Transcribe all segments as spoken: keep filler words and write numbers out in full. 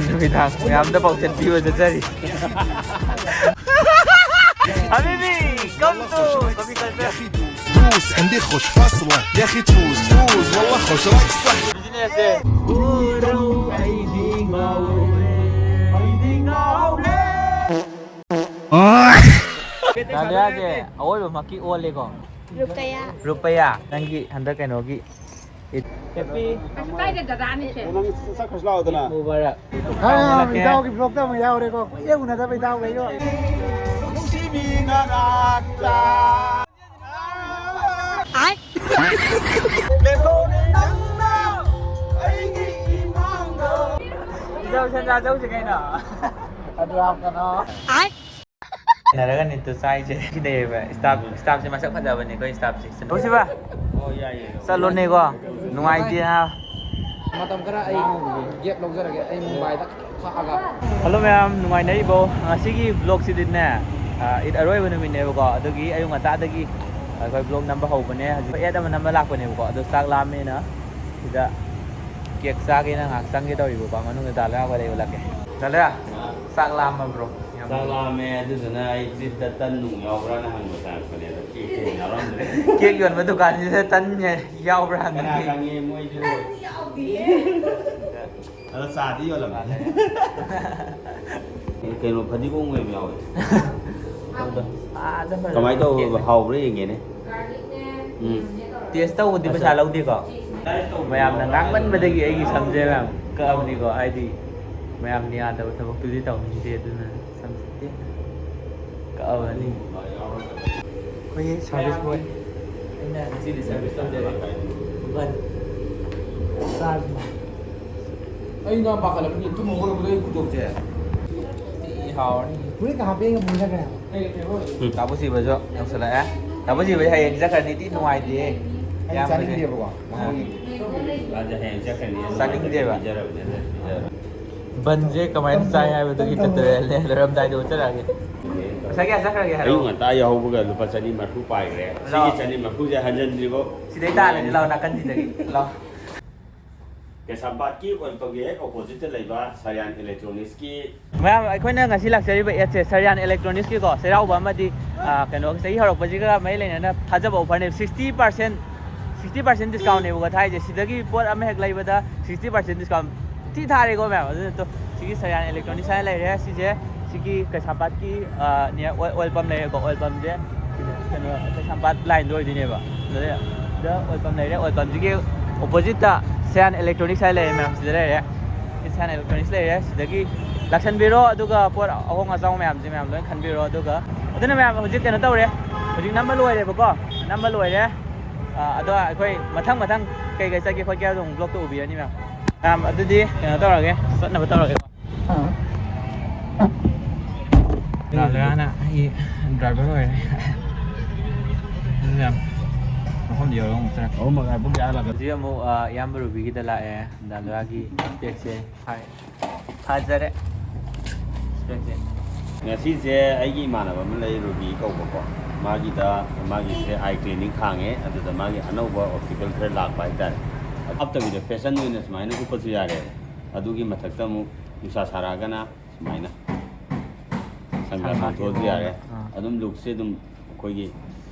ꯅꯨꯃꯤꯗꯥꯡ ꯃꯌꯥꯝꯗ ꯄꯥꯎꯖꯦꯜ ꯄꯤꯕ ꯆꯠꯆꯔꯤ꯫ ꯍꯕꯤꯕꯤ, come to ꯀꯣꯐꯤ ꯀꯜꯆꯔ꯫ تفوز، عندي خوش فاصلة. يا أخي تفوز، تفوز، والله خوش رايك صح. ꯕꯤꯖꯤꯅꯦꯁꯁꯦ꯫ ꯗꯥꯂꯤꯌꯥꯁꯦ ꯑꯋꯣꯏꯕꯃꯛꯀꯤ ꯑꯣꯜꯂꯦꯀꯣ꯫ ꯔꯨꯄꯌꯥ꯫ ꯔꯨꯄꯌꯥ, ꯅꯪꯒꯤ ꯍꯟꯗꯛ ꯀꯩꯅꯣꯒꯤ ꯏꯗ ꯍꯦꯄꯤ ꯀꯥꯏꯗ ꯗꯗꯥꯅꯤꯁꯦ? ꯅꯪ ꯆꯠꯈ꯭ꯔꯁꯨ ꯂꯥꯛꯑꯣꯗꯅ꯫ ꯃꯨꯕꯥꯔꯛ꯫ ꯈꯔ ꯏꯇꯥꯎꯒꯤ ꯕ꯭ꯂꯣꯛꯇ ꯑꯃꯨꯛ ꯌꯥꯎꯔꯦꯀꯣ꯫ ꯀꯨꯏꯔꯦ ꯎꯅꯗꯕ ꯏꯇꯥꯎꯈꯩꯗꯣ꯫ ꯅꯨꯡꯁꯤꯕꯤ ꯅꯅꯥꯛꯇ꯫ ꯂꯦꯞꯂꯣꯅꯦ ꯅꯪꯅ ꯑꯩꯒꯤ ꯏꯃꯥꯡꯗ꯫ ꯏꯇꯥꯎ ꯁꯦꯟꯖꯥ ꯆꯧꯁꯤ ꯀꯩꯅꯣ꯫ ꯑꯗꯨ ꯍꯥꯞꯀꯅꯣ꯫ ꯅꯔꯒ ꯅꯤꯠꯇꯨ ꯆꯥꯏꯁꯦ꯫ ꯁꯤꯗꯩꯕ staff, staffꯁꯦ ꯃꯁꯛ ꯐꯖꯕꯅꯦ ꯑꯩꯈꯣꯏ staffꯁꯦ꯫ ꯇꯧꯁꯤꯕ? ꯆꯠꯂꯣꯅꯦꯀꯣ꯫ ꯅꯨꯡꯉꯥꯏꯇꯦ ꯍꯥ꯫ ꯃꯇꯝ ꯈꯔ ꯑꯩ ꯒꯦꯞ ꯂꯧꯖꯔꯒꯦ꯫ ꯑꯩ ꯃꯨꯝꯕꯥꯏꯗ ꯈꯛꯇꯪ ꯊꯛꯑꯒ꯫ ꯍꯜꯂꯣ ꯃꯌꯥꯝ, ꯅꯨꯡꯉꯥꯏꯅꯔꯤꯕꯣ? ꯉꯁꯤꯒꯤ vlogꯁꯤꯗꯤꯅꯦ, ꯑ, ꯏꯗ ꯑꯔꯣꯏꯕ ꯅꯨꯃꯤꯠꯅꯦꯕꯀꯣ꯫ ꯑꯗꯨꯒꯤ ꯑꯌꯨꯛ ꯉꯟꯇꯥꯗꯒꯤ ꯑꯩꯈꯣꯏ vlog ꯅꯝꯕ ꯍꯧꯕꯅꯦ꯫ ꯍꯧꯖꯤꯛ ad ꯑꯃ ꯅꯝꯕ ꯂꯥꯛꯄꯅꯦꯕꯀꯣ꯫ ꯑꯗꯣ ꯆꯥꯛ ꯂꯥꯝꯃꯦꯅ ꯁꯤꯗ cake ꯆꯥꯒꯦꯅ ꯉꯥꯏꯍꯥꯛ ꯆꯪꯒꯦ ꯇꯧꯔꯤꯕꯀꯣ꯫ ꯃꯅꯨꯡꯗ ꯗꯥꯂꯤꯌꯥ ꯑꯩꯈꯣꯏ ꯂꯩ ꯎꯠꯂꯛꯀꯦ꯫ ꯗꯥꯂꯤꯌꯥ, ꯆꯥꯛ ꯂꯥꯝꯃꯕ꯭ꯔꯣ? ꯌꯥꯝ ꯆꯥꯛ ꯂꯥꯝꯃꯦ, ꯑꯗꯨꯗꯨꯅ ꯑꯩ ꯇ꯭ꯔꯤꯞꯇ ꯇꯟ ꯅꯨꯡ ꯌꯥꯎꯕ꯭ꯔꯥꯅ ꯍꯪꯕ ꯆꯪꯉꯛꯄꯅꯦ, ꯑꯗꯣ ꯀꯦꯛꯇꯤ ꯌꯥꯎꯔꯝꯗ꯭ꯔꯦ꯫ ꯀꯦꯛ ꯌꯣꯟꯕ ꯗꯨꯀꯥꯟꯁꯤꯗ ꯇꯟ ꯌꯥꯎꯕ꯭ꯔꯥ ꯀꯅꯥ ꯍꯪꯉꯛꯀꯦ꯫ ꯈꯪꯉꯤ ꯃꯣꯏꯁꯨ꯫ ꯇꯟ ꯌꯥꯎꯗꯤꯌꯦ꯫ ꯑꯗꯣ ꯆꯥꯗꯤ ꯌꯣꯜꯂꯝꯃꯦ꯫ ꯀꯩꯅꯣ, ꯐꯗꯤꯒꯣꯝ ꯑꯣꯏꯅ ꯌꯥꯎꯋꯦ꯫ ꯑꯗꯣ, ꯑꯥꯗ ꯐꯖꯅ ꯀꯃꯥꯏꯅ ꯇꯧꯕ, ꯀꯦꯛ ꯍꯥꯎꯕ꯭ꯔꯥ ꯌꯦꯡꯒꯦꯅꯦ꯫ ꯎꯝ꯫ Taste ꯇꯧꯕꯗꯤ ꯄꯩꯁꯥ ꯂꯧꯗꯦꯀꯣ? ꯃꯌꯥꯝꯅ ꯉꯥꯡꯃꯟꯕꯗꯒꯤ ꯑꯩꯒꯤ ꯁꯝꯁꯦ ꯃꯌꯥꯝ ꯀꯛꯑꯕꯅꯤꯀꯣ, ꯍꯥꯏꯗꯤ ꯃꯌꯥꯝꯅ ꯌꯥꯗꯕ ꯊꯕꯛꯇꯨꯗꯤ ꯇꯧꯅꯤꯡꯗꯦ, ꯑꯗꯨꯅ ꯁꯝꯁꯦ ꯇꯦꯟꯅ ꯀꯛꯑꯕꯅꯤ꯫ ꯑꯩꯈꯣꯏꯒꯤ service boy꯫ ꯑꯩꯅ ꯉꯁꯤꯗꯤ service ꯇꯧꯖꯔꯦ꯫ ꯕꯟ꯫ ꯆꯥꯔꯁꯤ꯫ ꯑꯩꯅ ꯄꯥꯈꯠꯂꯛꯄꯅꯤ, ꯇꯨꯝ ꯍꯧꯒꯠꯂꯛꯄꯗ ꯑꯩ ꯈꯨꯗꯣꯞꯁꯦ꯫ ꯊꯤ ꯍꯥꯎꯔꯅꯤ꯫ ꯐꯨꯔꯤꯠꯀ ꯍꯥꯞꯄꯦꯒ ꯃꯨꯟꯅꯈ꯭ꯔꯦ ꯍꯥꯏꯕ꯫ ꯎꯝ, ꯇꯥꯕꯨ ꯁꯤꯕꯁꯨ ꯌꯧꯁꯜꯂꯛꯑꯦ꯫ ꯇꯥꯕꯨ ꯁꯤꯕꯁꯦ ꯍꯌꯦꯡ ꯆꯠꯈ꯭ꯔꯅꯤ, ꯊꯤ ꯅꯨꯡꯉꯥꯏꯇꯦꯍꯦ꯫ ꯑꯩ ꯏꯌꯥꯝꯕꯁꯦ꯫ ꯆꯥꯅꯤꯡꯗꯦꯕꯀꯣ꯫ ꯑꯥ꯫ ꯃꯥꯁꯦ ꯍꯌꯦꯡ ꯆꯠꯈ꯭ꯔꯅꯤ꯫ ꯆꯥꯅꯤꯡꯗꯦꯕ꯫ ꯄꯤꯖꯔꯕꯅꯦ, ꯄꯤꯖꯔꯕꯅꯦ꯫ ꯕꯟꯁꯦ ꯀꯃꯥꯏꯅ ꯆꯥꯏ ꯍꯥꯏꯕꯗꯨꯒꯤ tutorial ꯂꯣꯏꯔꯝꯗꯥꯏꯗ ꯎꯠꯆꯔꯛꯑꯒꯦ꯫ ꯄꯩꯁꯥ ꯀꯌꯥ ꯆꯠꯈ꯭ꯔꯒꯦ ꯑꯌꯨꯛ ꯍꯥꯏꯔꯛꯑꯣ꯫ ꯉꯟꯇꯥ ꯌꯥꯍꯧꯕꯒ ꯂꯨꯄꯥ ꯆꯅꯤ ꯃꯔꯤꯐꯨ ꯄꯥꯏꯈ꯭ꯔꯦ꯫ ꯂꯥꯛꯑꯣ꯫ ꯁꯤꯒꯤ ꯆꯅꯤ ꯃꯔꯤꯐꯨꯁꯦ ꯍꯟꯖꯟꯗ꯭ꯔꯤꯕꯣ꯫ ꯁꯤꯗꯩ ꯇꯥꯔꯁꯤ ꯂꯥꯛꯑꯣ, ꯅꯥꯀꯟꯁꯤꯗꯒꯤ꯫ ꯂꯥꯛꯑꯣ꯫ ꯀꯩꯁꯥꯝꯄꯥꯠꯀꯤ ꯑꯣꯏꯜ ꯄꯝꯒꯤ ꯍꯦꯛ ꯑꯣꯄꯣꯖꯤꯠꯇ ꯂꯩꯕ ꯁꯔꯌꯥꯟ ꯏꯂꯦꯛꯇ꯭ꯔꯣꯅꯤꯛꯁꯀꯤ ꯃꯌꯥꯝ, ꯑꯩꯈꯣꯏꯅ ꯉꯁꯤ ꯂꯥꯛꯆꯔꯤꯕ ꯑꯦꯠꯁꯦ ꯁꯔꯌꯥꯟ ꯏꯂꯦꯛꯇ꯭ꯔꯣꯅꯤꯛꯁꯀꯤꯀꯣ ꯆꯩꯔꯥꯎꯕ ꯑꯃꯗꯤ, ꯑ, ꯀꯩꯅꯣ, ꯆꯍꯤ ꯍꯧꯔꯛꯄꯁꯤꯒ ꯃꯔꯤ ꯂꯩꯅꯅ ꯊꯥꯖꯕ ꯑꯣꯐꯔꯅꯦꯕ꯫ Sixty percent, sixty percent discountꯅꯦꯕꯀꯣ ꯊꯥꯏꯁꯦ꯫ ꯁꯤꯗꯒꯤ ꯄꯣꯠ ꯑꯃ ꯍꯦꯛ ꯂꯩꯕꯗ sixty percent discount ꯊꯤ ꯊꯥꯔꯦꯀꯣ ꯃꯌꯥꯝ꯫ ꯑꯗꯨꯅ ꯇꯣ, ꯁꯤꯒꯤ ꯁꯔꯌꯥꯟ ꯏꯂꯦꯛꯇ꯭ꯔꯣꯅꯤꯛꯁ ꯍꯥꯏꯅ ꯂꯩꯔꯦ꯫ ꯁꯤꯁꯦ ꯁꯤꯒꯤ ꯀꯩꯁꯥꯝꯄꯥꯠꯀꯤ, ꯑ, near oil, oil pump ꯂꯩꯔꯦꯀꯣ꯫ Oil pumpꯁꯦ ꯀꯩꯅꯣ, ꯀꯩꯁꯥꯝꯄꯥꯠ lineꯗ ꯑꯣꯏꯗꯣꯏꯅꯦꯕ꯫ ꯑꯗꯨꯗ, ꯁꯤꯗ oil pump ꯂꯩꯔꯦ꯫ Oil pumpꯁꯤꯒꯤ oppositeꯇ ꯁꯔꯌꯥꯟ ꯏꯂꯦꯛꯇ꯭ꯔꯣꯅꯤꯛꯁ ꯍꯥꯏꯅ ꯂꯩꯔꯦ ꯃꯌꯥꯝ꯫ ꯁꯤꯗ ꯂꯩꯔꯦ꯫ ꯁꯔꯌꯥꯟ ꯏꯂꯦꯛꯇ꯭ꯔꯣꯅꯤꯛꯁ ꯂꯩꯔꯦ꯫ ꯁꯤꯗꯒꯤ ꯂꯥꯛꯁꯟꯕꯤꯔꯣ, ꯑꯗꯨꯒ ꯄꯣꯠ ꯑꯍꯣꯡ ꯑꯆꯥꯎ ꯃꯌꯥꯝꯁꯦ ꯃꯌꯥꯝ ꯂꯣꯏ ꯈꯟꯕꯤꯔꯣ꯫ ꯑꯗꯨꯒ ꯑꯗꯨꯅ ꯃꯌꯥꯝ ꯍꯧꯖꯤꯛ ꯀꯩꯅꯣ ꯇꯧꯔꯦ, ꯍꯧꯖꯤꯛ ꯅꯝꯕ ꯂꯣꯏꯔꯦꯕꯀꯣ꯫ ꯅꯝꯕ ꯂꯣꯏꯔꯦ꯫ ꯑ, ꯑꯗꯣ ꯑꯩꯈꯣꯏ ꯃꯊꯪ ꯃꯊꯪ ꯀꯩ ꯀꯩ ꯆꯠꯀꯦ ꯈꯣꯠꯀꯦ ꯍꯥꯏꯕꯗꯣ ꯑꯃꯨꯛ vlogꯇ ꯎꯕꯤꯔꯅꯤ ꯃꯌꯥꯝ꯫ ꯃꯌꯥꯝ, ꯑꯗꯨꯗꯤ ꯀꯩꯅꯣ ꯇꯧꯔꯒꯦ, ꯆꯠꯅꯕ ꯇꯧꯔꯒꯦꯀꯣ꯫ ꯗꯥ ꯂꯣꯌꯥꯅ ꯑꯩꯒꯤ driver ꯑꯣꯏꯔꯦ꯫ ꯑꯗꯨ ꯃꯌꯥꯝ, ꯃꯐꯝꯗ ꯌꯧꯔꯒ ꯑꯃꯨꯛ ꯆꯠꯂꯛꯀꯦ꯫ ꯑꯍꯨꯝ ꯃꯈꯥꯏ ꯄꯨꯡ ꯀꯌꯥ ꯍꯜꯂꯛꯀꯦ? ꯍꯧꯖꯤꯛ ꯑꯃꯨꯛ, ꯑ, ꯏꯌꯥꯝꯕ ꯔꯨꯕꯤꯒꯤꯗ ꯂꯥꯛꯑꯦ꯫ ꯗꯥ ꯂꯣꯌꯥꯒꯤ specꯁꯦ꯫ ꯍꯥꯏ꯫ ꯐꯖꯔꯦ꯫ Specꯁꯦ꯫ ꯉꯁꯤꯁꯦ ꯑꯩꯒꯤ ꯏꯃꯥꯟꯅꯕ ꯑꯃ ꯂꯩ, ꯔꯨꯕꯤ ꯀꯧꯕꯀꯣ꯫ ꯃꯥꯒꯤꯗ, ꯃꯥꯒꯤꯁꯦ eye clinic ꯍꯥꯡꯉꯦ꯫ ꯑꯗꯨꯗ ꯃꯥꯒꯤ ꯑꯅꯧꯕ optical ꯈꯔ ꯂꯥꯛꯄ ꯍꯥꯏꯇꯥꯔꯦ꯫ ꯍꯥꯞꯇꯕꯤꯗ fashion ꯑꯣꯏꯅ ꯁꯨꯃꯥꯏꯅ ꯎꯞꯄꯁꯨ ꯌꯥꯔꯦꯕ꯫ ꯑꯗꯨꯒꯤ ꯃꯊꯛꯇ ꯑꯃꯨꯛ ꯅꯨꯡꯁꯥ ꯁꯥꯔꯛꯑꯒꯅ ꯁꯨꯃꯥꯏꯅ sunglass ꯂꯧꯊꯣꯛꯑꯁꯨ ꯌꯥꯔꯦ꯫ ꯑꯥ꯫ ꯑꯗꯨꯝ lookꯁꯦ ꯑꯗꯨꯝ ꯑꯩꯈꯣꯏꯒꯤ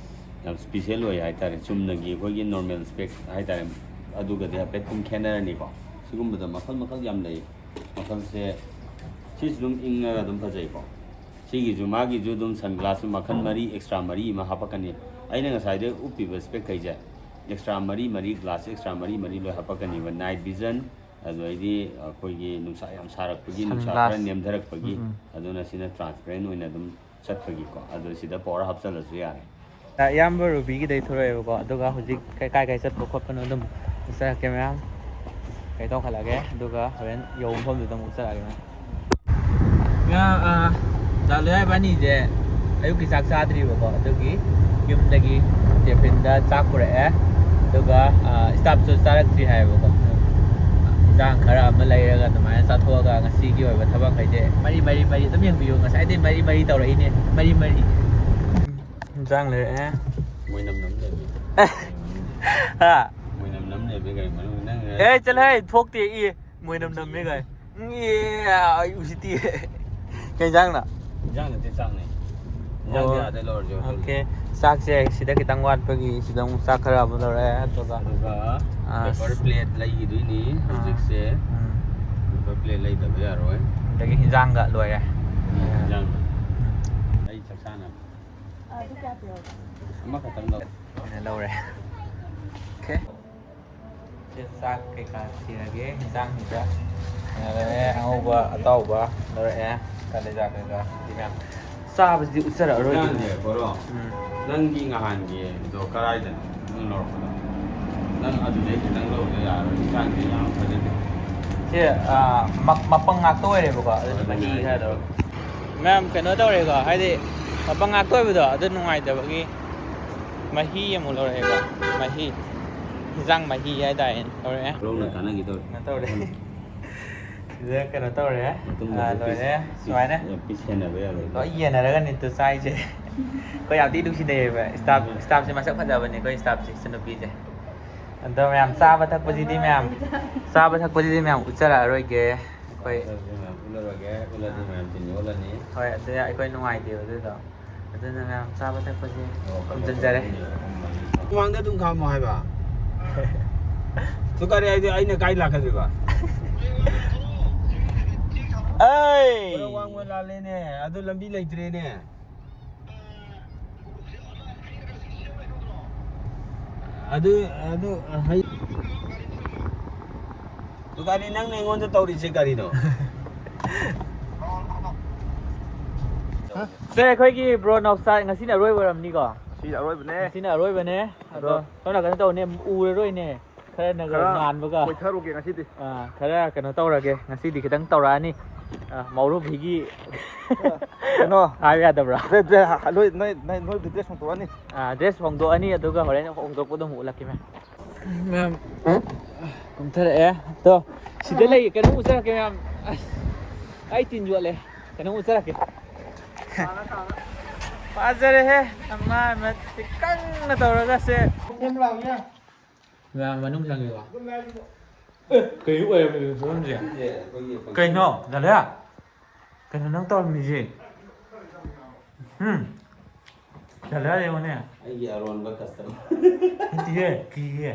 ꯌꯥꯝ special ꯑꯣꯏ ꯍꯥꯏꯇꯥꯔꯦ꯫ ꯆꯨꯝꯅꯒꯤ ꯑꯩꯈꯣꯏꯒꯤ normal spec ꯍꯥꯏꯇꯥꯔꯦ, ꯑꯗꯨꯒꯗꯤ ꯍꯥꯏꯐꯦꯠ ꯑꯗꯨꯝ ꯈꯦꯠꯅꯔꯅꯤꯀꯣ꯫ ꯁꯤꯒꯨꯝꯕꯗ ꯃꯈꯜ ꯃꯈꯜ ꯌꯥꯝ ꯂꯩ꯫ ꯃꯈꯜꯁꯦ ꯁꯤꯁꯨ ꯑꯗꯨꯝ ꯏꯪꯉꯒ ꯑꯗꯨꯝ ꯐꯖꯩꯀꯣ꯫ ꯁꯤꯒꯤꯁꯨ, ꯃꯥꯒꯤꯁꯨ ꯑꯗꯨꯝ sunglass ꯃꯈꯜ ꯃꯔꯤ, extra ꯃꯔꯤ ꯑꯃ ꯍꯥꯞꯄꯛꯀꯅꯤ꯫ ꯑꯩꯅ ꯉꯁꯥꯏꯗꯩ ꯎꯞꯄꯤꯕ spec ꯈꯩꯁꯦ extra ꯃꯔꯤ ꯃꯔꯤ, glass extra ꯃꯔꯤ ꯃꯔꯤ ꯂꯣꯏ ꯍꯥꯞꯄꯛꯀꯅꯤꯕ꯫ Night vision, ꯑꯗꯨꯗꯩꯗꯤ ꯑꯩꯈꯣꯏꯒꯤ ꯅꯨꯡꯁꯥ ꯌꯥꯝ ꯁꯥꯔꯛꯄꯒꯤ, ꯅꯨꯡꯁꯥ ꯈꯔ ꯅꯦꯝꯊꯔꯛꯄꯒꯤ, ꯑꯗꯨꯅ ꯁꯤꯅ transparent ꯑꯣꯏꯅ ꯑꯗꯨꯝ ꯆꯠꯄꯒꯤꯀꯣ꯫ ꯑꯗꯣ ꯁꯤꯗ power ꯍꯥꯞꯆꯜꯂꯁꯨ ꯌꯥꯔꯦ꯫ ꯏꯌꯥꯝꯕ ꯔꯨꯕꯤꯒꯤꯗꯩ ꯊꯣꯔꯛꯑꯦꯕꯀꯣ꯫ ꯑꯗꯨꯒ ꯍꯧꯖꯤꯛ ꯀꯩ-, ꯀꯥꯏ ꯀꯥꯏ ꯆꯠꯄ ꯈꯣꯠꯄꯅꯣ ꯑꯗꯨꯝ ꯎꯠꯆꯔꯛꯀꯦ ꯃꯌꯥꯝ꯫ ꯀꯩ ꯇꯧꯈꯠꯂꯛꯑꯒꯦ꯫ ꯑꯗꯨꯒ ꯍꯣꯔꯦꯟ ꯌꯧꯕ ꯃꯐꯝꯗꯨꯗ ꯑꯃꯨꯛ ꯎꯠꯆꯔꯛꯑꯒꯦ ꯃꯌꯥꯝ꯫ ꯉꯥ, ꯑ, ꯗꯥ ꯂꯣꯌꯥ ꯏꯕꯥꯅꯤꯁꯦ ꯑꯌꯨꯛꯀꯤ ꯆꯥꯛ ꯆꯥꯗ꯭ꯔꯤꯕꯀꯣ꯫ ꯑꯗꯨꯒꯤ ꯌꯨꯝꯗꯒꯤ ꯇꯦꯐꯤꯟꯗ ꯆꯥꯛ ꯄꯨꯔꯛꯑꯦ꯫ ꯑꯗꯨꯒ, ꯑ, staffꯁꯨ ꯆꯥꯔꯛꯇ꯭ꯔꯤ ꯍꯥꯏꯌꯦꯕꯀꯣ꯫ ꯏꯟꯖꯥꯡ ꯈꯔ ꯑꯃ ꯂꯩꯔꯒ ꯑꯗꯨꯃꯥꯏꯅ ꯆꯥꯊꯣꯛꯑꯒ ꯉꯁꯤꯒꯤ ꯑꯣꯏꯕ ꯊꯕꯛꯈꯩꯁꯦ ꯃꯔꯤ ꯃꯔꯤ ꯃꯔꯤ ꯑꯗꯨꯝ ꯌꯦꯡꯕꯤꯌꯨ꯫ ꯉꯁꯥꯏꯗꯩ ꯃꯔꯤ ꯃꯔꯤ ꯇꯧꯔꯛꯏꯅꯦ꯫ ꯃꯔꯤ ꯃꯔꯤ꯫ ꯏꯟꯖꯥꯡ ꯂꯩꯔꯛꯑꯦ꯫ ꯃꯣꯏꯅꯝ ꯅꯝ ꯂꯩꯔꯝꯃꯤ꯫ ꯍꯥ? ꯃꯣꯏꯅꯝ ꯅꯝ ꯂꯩꯔꯝꯃꯤ ꯀꯔꯤ ꯃꯔꯝꯒꯤ? ꯅꯪ ꯑꯦ, ꯆꯠꯂꯍꯦ, ꯊꯣꯛꯇꯦ, ꯏ꯫ ꯃꯣꯏꯅꯝ ꯅꯝꯃꯦ ꯀꯥꯏ꯫ ꯎꯝ, ꯑꯦ, ꯑꯩ ꯎꯁꯤꯠꯇꯦ꯫ ꯀꯩ ꯏꯟꯖꯥꯡꯅꯣ? ꯏꯟꯖꯥꯡ ꯅꯠꯇꯦ, ꯆꯥꯛꯅꯦ꯫ ꯏꯟꯖꯥꯡꯗꯤ ꯑꯣ꯫ ꯑꯥꯗ ꯂꯧꯔꯁꯨ ꯌꯥꯎꯗꯣꯏꯅꯦ꯫ ꯑꯣꯀꯦ꯫ ꯆꯥꯛꯁꯦ ꯁꯤꯗ ꯈꯤꯇꯪ ꯋꯥꯠꯄꯒꯤ ꯁꯤꯗ ꯑꯃꯨꯛ ꯆꯥꯛ ꯈꯔ ꯑꯃꯨꯛ ꯂꯧꯔꯛꯑꯦ, ꯑꯗꯨꯒ, ꯑꯗꯨꯒ ꯑꯥ, paper plate ꯂꯩꯈꯤꯗꯣꯏꯅꯤ ꯎꯝ꯫ ꯍꯧꯖꯤꯛꯁꯦ꯫ ꯎꯝ꯫ Paper plate ꯂꯩꯗꯕ ꯌꯥꯔꯣꯏ꯫ ꯑꯗꯒꯤ ꯍꯤꯟꯖꯥꯡꯒ ꯂꯣꯏꯔꯦ꯫ ꯎꯝ, ꯍꯤꯟꯖꯥꯡ꯫ ꯎꯝ꯫ ꯑꯩ ꯆꯥꯛ ꯆꯥꯅꯕ꯫ ꯑꯃꯈꯛꯇꯪ ꯂꯧ꯫ ꯑꯣꯏꯅ ꯂꯧꯔꯦ꯫ ꯑꯣꯀꯦ꯫ ꯁꯦ ꯆꯥꯛ ꯀꯩꯀꯥ ꯊꯤꯔꯒꯦ, ꯍꯤꯟꯖꯥꯡꯁꯤꯗ ꯂꯩꯔꯦ, ꯑꯉꯧꯕ, ꯑꯇꯥꯎꯕ ꯂꯧꯔꯛꯑꯦ, ꯀꯥꯂꯦꯖꯥ ꯀꯩꯀꯥ ꯁꯤ ꯃꯌꯥꯝ꯫ ꯆꯥꯕꯁꯤꯗꯤ ꯎꯠꯆꯔꯛꯑꯔꯣꯏꯒꯦ꯫ ꯍꯤꯟꯖꯥꯡꯁꯦ ꯕꯣꯔꯣ, ꯎꯝ꯫ ꯅꯪꯒꯤ ꯅꯍꯥꯟꯒꯤꯗꯣ ꯀꯔꯥꯏꯗꯅꯣ? ꯅꯪ ꯂꯧꯔꯛꯄꯗꯣ? ꯅꯪ ꯑꯗꯨꯗꯩ ꯈꯤꯇꯪ ꯂꯧꯗ ꯌꯥꯔꯣꯏ, ꯍꯤꯟꯖꯥꯡꯁꯦ ꯌꯥꯝ ꯐꯖꯗꯦ꯫ ꯁꯦ, ꯑꯥ, ꯃ-, ꯃꯄꯪ ꯉꯥꯛꯇ ꯑꯣꯏꯔꯦꯕꯀꯣ, ꯑꯗꯨꯅ ꯍꯣꯏ, ꯃꯍꯤ ꯅꯨꯡꯉꯥꯏ꯫ ꯈꯔ ꯂꯧꯔꯛꯀꯦ꯫ ꯃꯌꯥꯝ ꯀꯩꯅꯣ ꯇꯧꯔꯦꯀꯣ, ꯍꯥꯏꯗꯤ ꯃꯄꯪ ꯉꯥꯛꯇ ꯑꯣꯏꯕꯗꯣ ꯑꯗꯨ ꯅꯨꯡꯉꯥꯏꯇꯕꯒꯤ ꯃꯍꯤ ꯑꯃꯨꯛ ꯂꯧꯔꯛꯑꯦꯀꯣ꯫ ꯃꯍꯤ, ꯍꯤꯟꯖꯥꯡ ꯃꯍꯤ ꯍꯥꯏꯇꯥꯔꯦꯅꯦ, ꯂꯧꯔꯛꯑꯦ꯫ ꯂꯧꯅ ꯇꯥꯅꯈꯤꯗꯧꯔꯦ꯫ ꯀꯩꯅꯣ ꯇꯧꯔꯦ꯫ ꯁꯤꯗ ꯀꯩꯅꯣ ꯇꯧꯔꯦ꯫ ꯃꯇꯨꯡꯗꯗꯤ ꯑꯥ, ꯂꯣꯏꯔꯦ꯫ ꯄꯤꯁ-, ꯁꯨꯃꯥꯏꯅ ꯄꯤꯁ-, ꯄꯤꯁ ꯁꯦꯟꯅꯕ ꯌꯥꯔꯣꯏ꯫ ꯂꯣꯏ ꯌꯦꯟꯅꯔꯒꯅꯤ ꯇꯨ ꯆꯥꯏꯁꯦ꯫ ꯑꯩꯈꯣꯏ ꯌꯥꯝ ꯊꯤ ꯅꯨꯡꯁꯤꯅꯩꯌꯦꯕ꯫ Staff, staffꯁꯦ ꯃꯁꯛ ꯐꯖꯕꯅꯦ ꯑꯩꯈꯣꯏ staffꯁꯦ, ꯏꯆꯟꯅꯨꯄꯤꯁꯦ꯫ ꯑꯗꯣ ꯃꯌꯥꯝ ꯆꯥꯕ ꯊꯛꯄꯁꯤꯗꯤ ꯃꯌꯥꯝ, ꯆꯥꯕ ꯊꯛꯄꯁꯤꯗꯤ ꯃꯌꯥꯝ ꯎꯠꯆꯔꯛꯑꯔꯣꯏꯒꯦ꯫ ꯑꯩꯈꯣꯏ ꯎꯠꯂꯔꯣꯏꯒꯦ, ꯎꯠꯂꯗꯤ ꯃꯌꯥꯝ ꯇꯤꯟ ꯌꯣꯠꯂꯅꯤ꯫ ꯍꯣꯏ, ꯑꯗꯨ ꯑꯩꯈꯣꯏ ꯅꯨꯡꯉꯥꯏꯇꯦꯕ ꯑꯗꯨꯗꯣ꯫ ꯑꯗꯨꯅ ꯃꯌꯥꯝ ꯆꯥꯕ ꯊꯛꯄꯁꯦ ꯑꯣ, ꯈꯨꯝꯖꯤꯟꯖꯔꯦ꯫ ꯃꯃꯥꯡꯗ ꯑꯗꯨꯝ ꯈꯥꯝꯃꯣ ꯍꯥꯏꯕ꯫ ꯇꯨ ꯀꯔꯤ ꯍꯥꯏꯗꯤ ꯑꯩꯅ ꯀꯥꯏ ꯂꯥꯛꯀꯗꯣꯏꯕ? ꯑꯩ! ꯈꯔ ꯋꯥꯡꯃ ꯂꯥꯜꯂꯦꯅꯦ, ꯑꯗꯨ ꯂꯝꯕꯤ ꯂꯩꯇ꯭ꯔꯦꯅꯦ꯫ ꯑꯗꯨ, ꯑꯗꯨ, ꯍꯩ-, ꯇꯨ ꯀꯔꯤ ꯅꯪꯅ ꯑꯩꯉꯣꯟꯗ ꯇꯧꯔꯤꯁꯦ ꯀꯔꯤꯅꯣ? ꯁꯦ, ꯑꯩꯈꯣꯏꯒꯤ bro ꯅꯥꯎꯆꯥ ꯉꯁꯤꯅ ꯑꯔꯣꯏꯕ ꯑꯣꯏꯔꯝꯅꯤꯀꯣ? ꯁꯤ ꯑꯔꯣꯏꯕꯅꯦ꯫ ꯉꯁꯤꯅ ꯑꯔꯣꯏꯕꯅꯦ꯫ ꯑꯗꯣ ꯑꯗꯣ ꯁꯣꯝ ꯅꯥꯀꯟꯗ ꯇꯧꯅꯦ, ꯎꯔꯔꯣꯏꯅꯦ꯫ ꯈꯔꯅꯒ ꯈꯔ ꯉꯥꯟꯕꯒ꯫ ꯀꯣꯏꯊꯔꯨꯒꯦ ꯉꯁꯤꯗꯤ꯫ ꯑꯥ, ꯈꯔ ꯀꯩꯅꯣ ꯇꯧꯔꯒꯦ꯫ ꯉꯁꯤꯗꯤ ꯈꯤꯇꯪ ꯇꯧꯔꯛꯑꯅꯤ꯫ ꯑꯥ, ꯃꯧꯔꯨꯕꯤꯒꯤ ꯀꯩꯅꯣ? ꯍꯥꯏꯕ ꯌꯥꯗꯕ꯭ꯔꯥ? ꯗ꯭ꯔꯦ-, ꯗ꯭ꯔꯦ-, ꯅꯣꯏ, ꯅꯣꯏ, ꯅꯣꯏ dress ꯍꯣꯡꯗꯣꯛꯑꯅꯤ꯫ ꯑꯥ, dress ꯍꯣꯡꯗꯣꯛꯑꯅꯤ, ꯑꯗꯨꯒ ꯍꯣꯔꯦꯟ ꯍꯣꯡꯗꯣꯛꯄꯗꯣ ꯑꯃꯨꯛ ꯎꯠꯂꯛꯀꯦ, ꯃꯌꯥꯝ꯫ ꯃꯌꯥꯝ, ꯀꯨꯝꯊꯔꯛꯑꯦ꯫ ꯇꯣ, ꯁꯤꯗ ꯂꯩ, ꯀꯩꯅꯣꯝ ꯎꯠꯆꯔꯛꯀꯦ, ꯃꯌꯥꯝ꯫ ꯑꯁ, ꯑꯩ ꯇꯤꯟ ꯌꯣꯠꯂꯦ꯫ ꯀꯩꯅꯣꯝ ꯎꯠꯆꯔꯛꯀꯦ꯫ ꯐꯖꯔꯦꯍꯦ, ꯅꯃꯥꯏ ꯃꯠ ꯏꯀꯪꯅ ꯇꯧꯔꯒ ꯁꯦ꯫ ꯃꯌꯥꯝ ꯃꯅꯨꯡ ꯆꯪꯒꯦꯀꯣ꯫ ꯀꯩꯅꯣ ꯑꯣꯏꯔꯝꯃꯤꯕ ꯐꯤꯕꯝꯁꯦ? ꯁꯤꯁꯦ ꯑꯩꯈꯣꯏꯒꯤ ꯀꯩꯅꯣ, ꯗꯥꯂꯤꯌꯥ? ꯀꯩꯅꯣ ꯅꯪ ꯇꯧꯔꯝꯃꯤꯁꯦ? ꯎꯝ? ꯗꯥꯂꯤꯌꯥ ꯌꯦꯡꯉꯨꯅꯦ꯫ ꯑꯩꯒꯤ ꯑꯔꯣꯟꯕ customer꯫ ꯅꯠꯇꯤꯌꯦ, ꯀꯤꯌꯦ꯫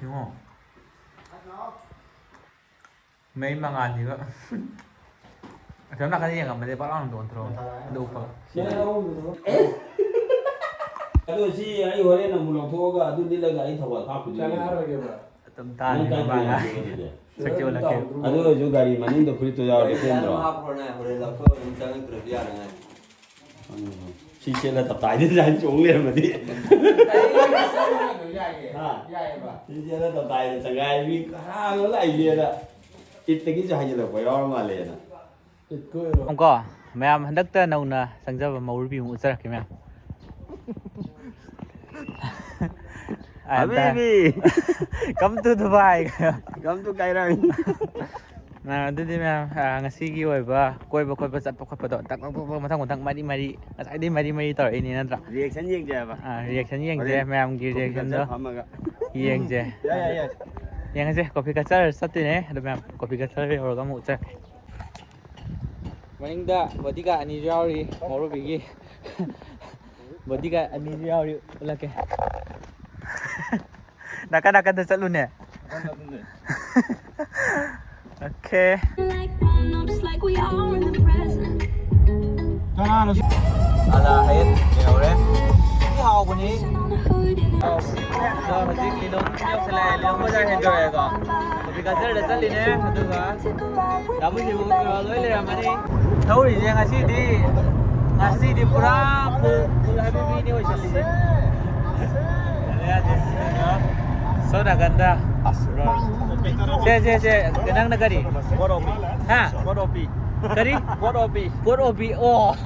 ꯌꯦꯡꯉꯣ꯫ ꯃꯩ ꯃꯉꯥꯜꯁꯤꯒ꯫ ꯑꯁꯣꯝ ꯅꯥꯀꯟꯗ ꯌꯦꯡꯉꯝꯃꯗꯤ ꯄꯥꯛ ꯂꯥꯎꯅ ꯑꯣꯟꯊꯣꯔꯛꯑꯣ꯫ ꯑꯗꯨ ꯎꯞꯄꯒ꯫ ꯁꯤ ꯑꯍꯨꯝꯗꯨꯗ꯫ ꯑꯦ? ꯑꯗꯣ ꯁꯤ ꯑꯩ ꯍꯣꯔꯦꯟ ꯑꯃꯨꯛ ꯂꯧꯊꯣꯛꯑꯒ ꯑꯗꯨ ꯂꯤꯠꯂꯒ ꯑꯩ ꯊꯧꯕꯥꯜ ꯀꯥꯞꯄꯨꯗꯣꯏꯅꯦ꯫ ꯆꯪꯉꯛꯑꯔꯣꯏꯒꯦꯕ꯫ ꯑꯗꯨꯝ ꯅꯪ ꯇꯥꯅꯤ ꯀꯥꯏ ꯃꯃꯥꯡ꯫ ꯇꯣꯡꯉꯛꯇꯣꯏꯕ ꯑꯗꯨꯗꯤ? ꯁꯛꯁꯤ ꯑꯣꯜꯂꯛꯀꯦ꯫ ꯑꯗꯨ ꯑꯣꯏꯔꯁꯨ ꯒꯥꯔꯤ ꯃꯅꯤꯡꯗ ꯐꯨꯔꯤꯠꯇꯣ ꯌꯥꯎꯔꯗꯤ ꯄꯦꯟꯗ꯭ꯔꯣ? ꯍꯥꯞꯈ꯭ꯔꯣꯅꯦ, ꯍꯣꯔꯦꯟ ꯂꯧꯊꯣꯛꯑꯒ ꯑꯗꯨꯝ ꯆꯪꯉꯛꯇ꯭ꯔꯁꯨ ꯌꯥꯅꯉꯥꯏ꯫ ꯎꯝ꯫ ꯁꯤ ꯁꯦꯠꯂ ꯇꯞꯇꯥꯏꯗ ꯗꯤꯖꯥꯏꯟ ꯆꯣꯡ ꯂꯩꯔꯝꯃꯗꯤ꯫ ꯌꯥꯏꯌꯦ, ꯍꯥ? ꯌꯥꯏꯌꯦꯕ꯫ ꯁꯤ ꯁꯦꯠꯂ ꯇꯞꯇꯥꯏꯗ ꯆꯪꯒꯥꯏ ꯃꯤ ꯍꯔꯥꯎꯅ ꯂꯥꯛꯏꯅꯦꯅ꯫ ꯏꯠꯇꯒꯤꯁꯨ ꯍꯥꯏꯖꯤꯜꯂꯛꯄ ꯌꯥꯎꯔ ꯃꯥꯜꯂꯦꯅ꯫ ꯏꯠꯀ ꯑꯣꯏꯔꯣ꯫ ꯀꯣ, ꯃꯌꯥꯝ ꯍꯟꯗꯛꯇ ꯅꯧꯅ ꯆꯪꯖꯕ ꯃꯧꯔꯨꯕꯤ ꯑꯃꯨꯛ ꯎꯠꯆꯔꯛꯀꯦ ꯃꯌꯥꯝ꯫ ꯍꯕꯤꯕꯤ! Come to Dubai! Come to Kairan! ꯑ, ꯑꯗꯨꯗꯤ ꯃꯌꯥꯝ, ꯑ, ꯉꯁꯤꯒꯤ ꯑꯣꯏꯕ ꯀꯣꯏꯕ ꯈꯣꯠꯄ ꯆꯠꯄ ꯈꯣꯠꯄꯗꯣ ꯇꯛ ꯇꯛ ꯇꯛ ꯇꯛ ꯃꯊꯪ ꯃꯊꯪ ꯃꯔꯤ ꯃꯔꯤ, ꯉꯁꯥꯏꯗꯩ ꯃꯔꯤ ꯃꯔꯤ ꯇꯧꯔꯛꯏꯅꯤ ꯅꯠꯇ꯭ꯔꯥ? Reaction ꯌꯦꯡꯁꯦ ꯍꯥꯏꯕ꯫ ꯑ, reaction ꯌꯦꯡꯁꯦ, ꯍꯣꯔꯦꯟ ꯃꯌꯥꯝꯒꯤ coffee reaction ꯗꯣ culture ꯐꯝꯃꯒ꯫ ꯌꯦꯡꯁꯦ꯫ ꯌꯥꯏ, ꯌꯥꯏ, ꯌꯥꯏ꯫ ꯌꯦꯡꯉꯁꯦ, coffee culture ꯆꯠꯇꯣꯏꯅꯦ꯫ ꯑꯗꯣ ꯃꯌꯥꯝ coffee culture ꯌꯧꯔꯒ ꯑꯃꯨꯛ ꯎꯠꯆꯔꯛꯀꯦ꯫ ꯃꯅꯤꯡꯗ bodyguard ꯑꯅꯤꯁꯨ ꯌꯥꯎꯔꯤ, ꯃꯧꯔꯨꯕꯤꯒꯤ꯫ Bodyguard ꯑꯅꯤꯁꯨ ꯌꯥꯎꯔꯤ, ꯎꯠꯂꯛꯀꯦ꯫ ꯅꯥꯀꯟ ꯅꯥꯀꯟꯗ ꯆꯠꯂꯨꯅꯦ꯫ Okay꯫ ꯀꯅꯥꯅꯣ ꯁꯤ? ꯑꯂꯥ ꯍꯌꯦꯠ ꯌꯧꯔꯦ꯫ ꯁꯤ ꯍꯥꯎꯕꯅꯤ꯫ ꯑꯗꯣ ꯍꯧꯖꯤꯛ ꯂꯤꯂꯣꯡ ꯌꯧꯁꯜꯂꯛꯑꯦ꯫ ꯂꯤꯂꯣꯡ ꯕꯖꯥꯔ ꯍꯦꯟꯗꯣꯔꯛꯑꯦꯀꯣ꯫ Coffee culture ꯗ ꯆꯠꯂꯤꯅꯦ꯫ ꯑꯗꯨꯒ ꯗꯥꯕꯨ ꯁꯤꯕꯨ ꯂꯣꯏ ꯂꯩꯔꯝꯃꯅꯤ꯫ ꯊꯧꯔꯤꯁꯦ ꯉꯁꯤꯗꯤ, ꯉꯁꯤꯗꯤ ꯄꯨꯔꯥ full, full ꯍꯥꯏꯕ ꯃꯤꯅꯤ ꯑꯣꯏꯁꯜꯂꯤꯁꯦ꯫ ꯌꯥꯗꯦ, ꯌꯥꯗꯦ꯫ ꯁꯣꯝ ꯅꯥꯀꯟꯗ꯫ ꯁꯦ, ꯁꯦ, ꯁꯦ, ꯅꯪꯅ ꯀꯔꯤ? ꯄꯣꯠ ꯑꯣꯄꯤ꯫ ꯍꯥ? ꯄꯣꯠ ꯑꯣꯄꯤ꯫ ꯀꯔꯤ? ꯄꯣꯠ ꯑꯣꯄꯤ꯫ ꯄꯣꯠ ꯑꯣꯄꯤ, ꯑꯣ꯫